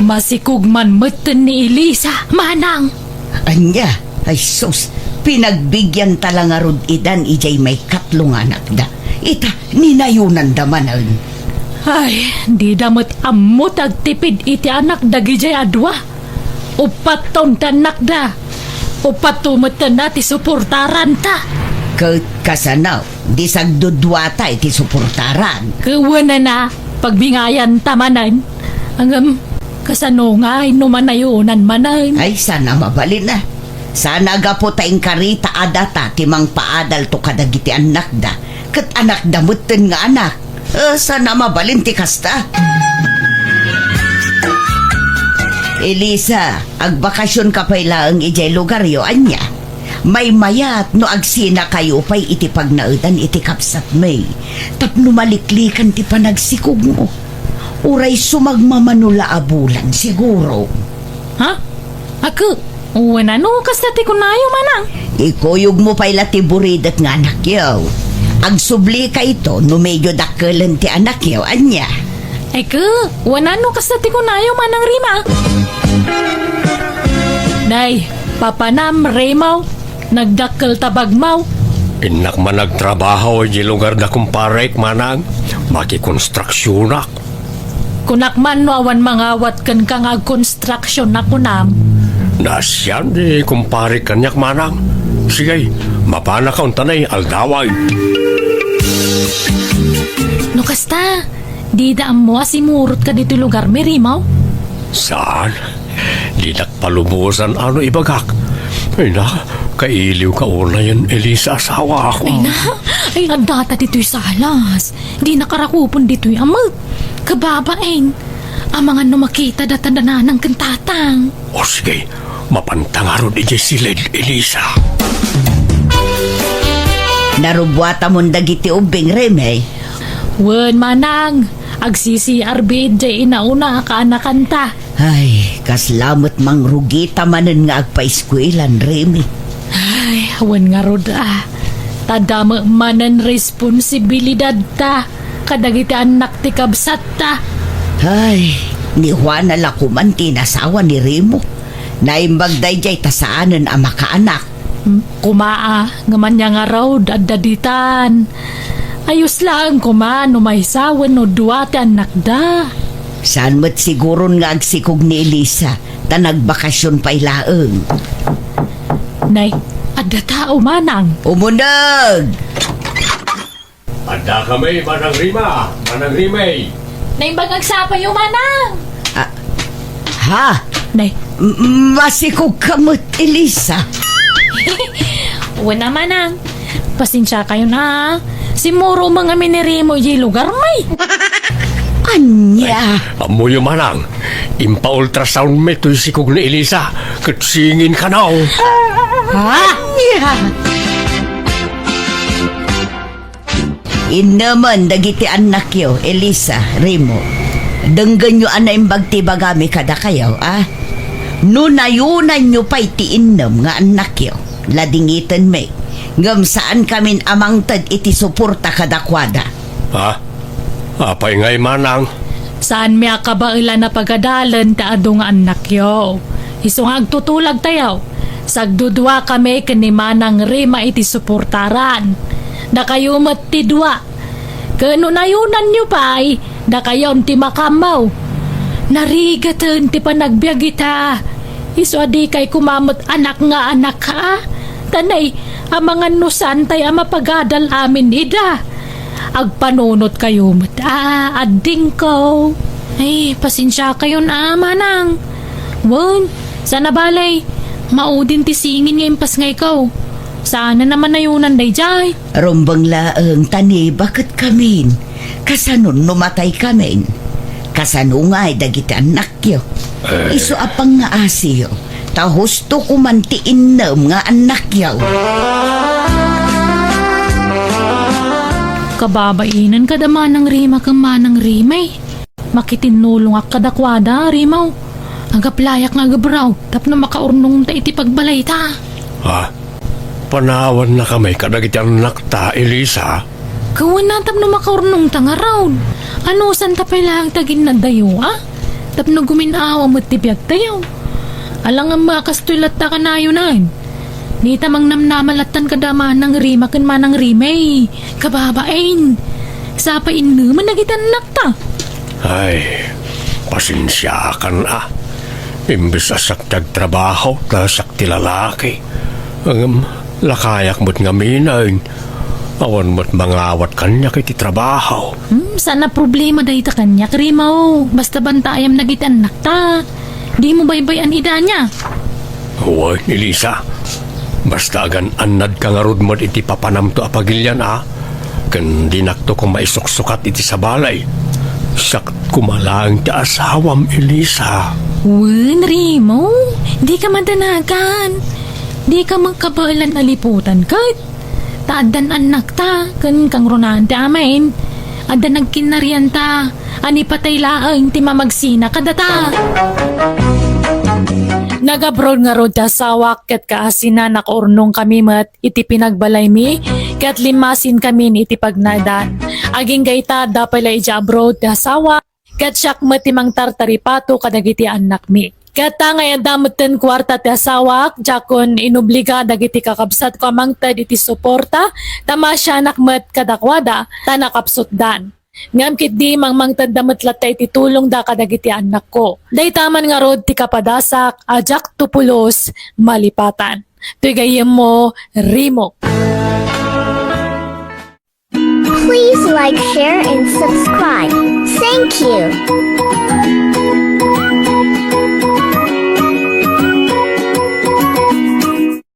Masikog man metten ni Elisa, manang. Ania? Ay sus, pinagbigyan ta la ngarud idan idiay maikatlo nga anakda. Ita, ninayonanda manen. Ay, dida met ammo ti agtipid iti anak dagidiay a dua. Uppat taon ti annakda. Uppat to metten a ti suportaranta. Ket kasano, di sagduduata iti suportaran? Ket wenena, pagbingayanta manen. Ngem, kasano ngay no manayonan manen? Ay, saan a mabalin a. Saan a gapu ta inkarita a data ti mangpaadalto kadagiti annakda, ket anakda metten nga anak. Eh, saan a mabalin ti kasta? Elisa, agbakasionka pay laeng idiay lugaryo, ania? Maymayat no agsinakayo pay iti pagnaedan iti kabsatmi. Tapno maliklikan ti panagsikogmo. Uray sumagmamano la a bulan, siguro. Ha? Ako, wenno kasta ti kunayo, manang? Ikuyogmo pay la ti buridet nga anakyo. Agsublika ito no medyo dakkelen ti anakyo, ania? Eke, wenno kasta ti kunayo, Manang Rima? Nay, papanam, Rimaw, nagdakkel ta bagmaw. Innak man agtrabaho idiay lugar da kumparek, manang. Makikonstruksionak. Kunak man no awan mangawat kenka nga agkonstruksyon a kunam. Naasian ni kumpare kaniak, manang. Sige, mapanaka untanay aldawan. No kasta, dida ammo a simurotka ditoy lugarmi, Rimaw? Saan? Dinak palubosan a no ibagak. Ay na, kailiwka unayen, Elisa, asawa. Ay na, ay, addata ditoy salas. Dinak a rakupon ditoy a met. Kababain. Amangan no makita data da nanang ken tatang. O sige, mapanta ngarud idiay siled, Elisa. Narubbuatamon dagiti ubbing, Reme? Wen, manang, agsi-C R B idiay inauna a kaanakanta. Ay, kasla met mangrugita manen nga agpaiskuelan, Remi. Ay, wen ngarud a. Ta dame manen responsibilidadta kadagiti annak ti kabsatta. Ay, ni Juana la koman ti inasawa ni Remo. Naimbag daydiay ta saanen a makaanak. Kuma a, ngem ania ngarud, adda ditan. Ayos laeng koma no maysa wenno dua ti annakda. Saan met siguron nga agsikog ni Elisa, ta nagbakasyon pay laeng. Nay, adda tao, manang. Umuneg! Adda kami, Manang Rima, Manang Rimay. Naimbag agsapayo, manang. Ah, ha? Nay. M-, masikog ka met, Elisa. Wen a, manang. Pasensia kayo na. Simuro man nga minirimo iti lugar, may. Ania? Ammoyo, manang. Impa-ultrasound mi toy sikog ni Elisa. Ket singin kanaw. Ha? Ania? Innemen dagiti annakyo, Elisa, Remo. Denggenyo a naimbag ti ibagami kadakayo, a? No nayunanyo pay ti innem nga annakyo, ladingitenmi, ngem saankamin a mangted iti suporta kadakuada. Ha? Apay ngay, manang? Saanmi a kabaelan a pagadalen ta adu nga annakyo. Isu nga agtutulagtayo, sagdudua kami ken ni Manang Rima iti suportaran. Dakayo met ti dua. Ken no nayunanyo pay, dakayon ti makammaw. Narigaten ti panagbiag ita. Isu a dikay koma met anak nga anak, a? Ta nay, amangan no saantay a mapagadal amin ida. Agpanunotkayo met a addingko. Ay, pasensiakayon a, manang. Wen, saan a bale, maudin ti singin nga impasngayko. Saan a manayunan daydiay. Rumbeng laeng ta ni baketkamin. Kasano no mataykamin? Kasano ngay dagiti annak? Yo, isu a pangngaasiyo, ta husto koman ti innem nga annakyo. Kababainen kada Manang Rima ken Manang Rimay. Makitinnulongak kadakuada, Rimaw. Agaplayak nga agabraw tapno makaurnongta iti pagbalayta. Ha? Panawannakami kadagiti annakta, Elisa? Kawen a tapno makaurnongta ngarud. Anusanta pay laeng ti aginnadayo, a? Tapno gumin-awa met ti biagtayo. Alangan a kastoy latta kanayon. Dita mangnamnama lattan kada Manang Rima ken Manang Rimay. Kababain. Sa pay innemen dagiti annakta. Ay, pasensiakan a. Imbes a siak ti agtrabaho, ta siak ti lalaki. Ngem, lakayak met ngamin. Awan met mangawat kaniak iti trabaho. Hmm, saan a problema dayta kaniak, Rimaw. Basta bantayam dagiti annakta. Dimo baybay-an ida ania. Wen, Elisa. Basta agan-annadka ngarud met iti papanamto a pagilian a, ken dinakto koma isuksukat iti sabali. Siak koma laeng ti asawam, Elisa. Wen, Remo, dika madanagan. Dika makabaelan a liputan ket. Ta addan annakta, ken kangrunaan ti amin. Adda nagkinnarianta, a ni patay laeng ti mamagsina kadata. Nag-abroad ngarud ti asawak, ket kaasina nakaurnongkami met iti pinagbalaymi, ket limmasinkamin iti pagnaedan. Agingga ita, adda pay la idiay abroad ti asawak, ket siak met ti mangtartaripato kadagiti annakmi. Ket ta nga adda metten kuarta ti asawak, diakon inobliga dagiti kakabsatko a mangted iti suporta, ta maasianak met kadakuada, ta nakapsutdan. Ngem ketdi, mangmangtedda met latta iti tulongda kadagiti annakko. Dayta man ngarud ti kapadasak a diak to pulos malipatan. Toy gayyemmo, Remo. Please like, share, and subscribe. Thank you.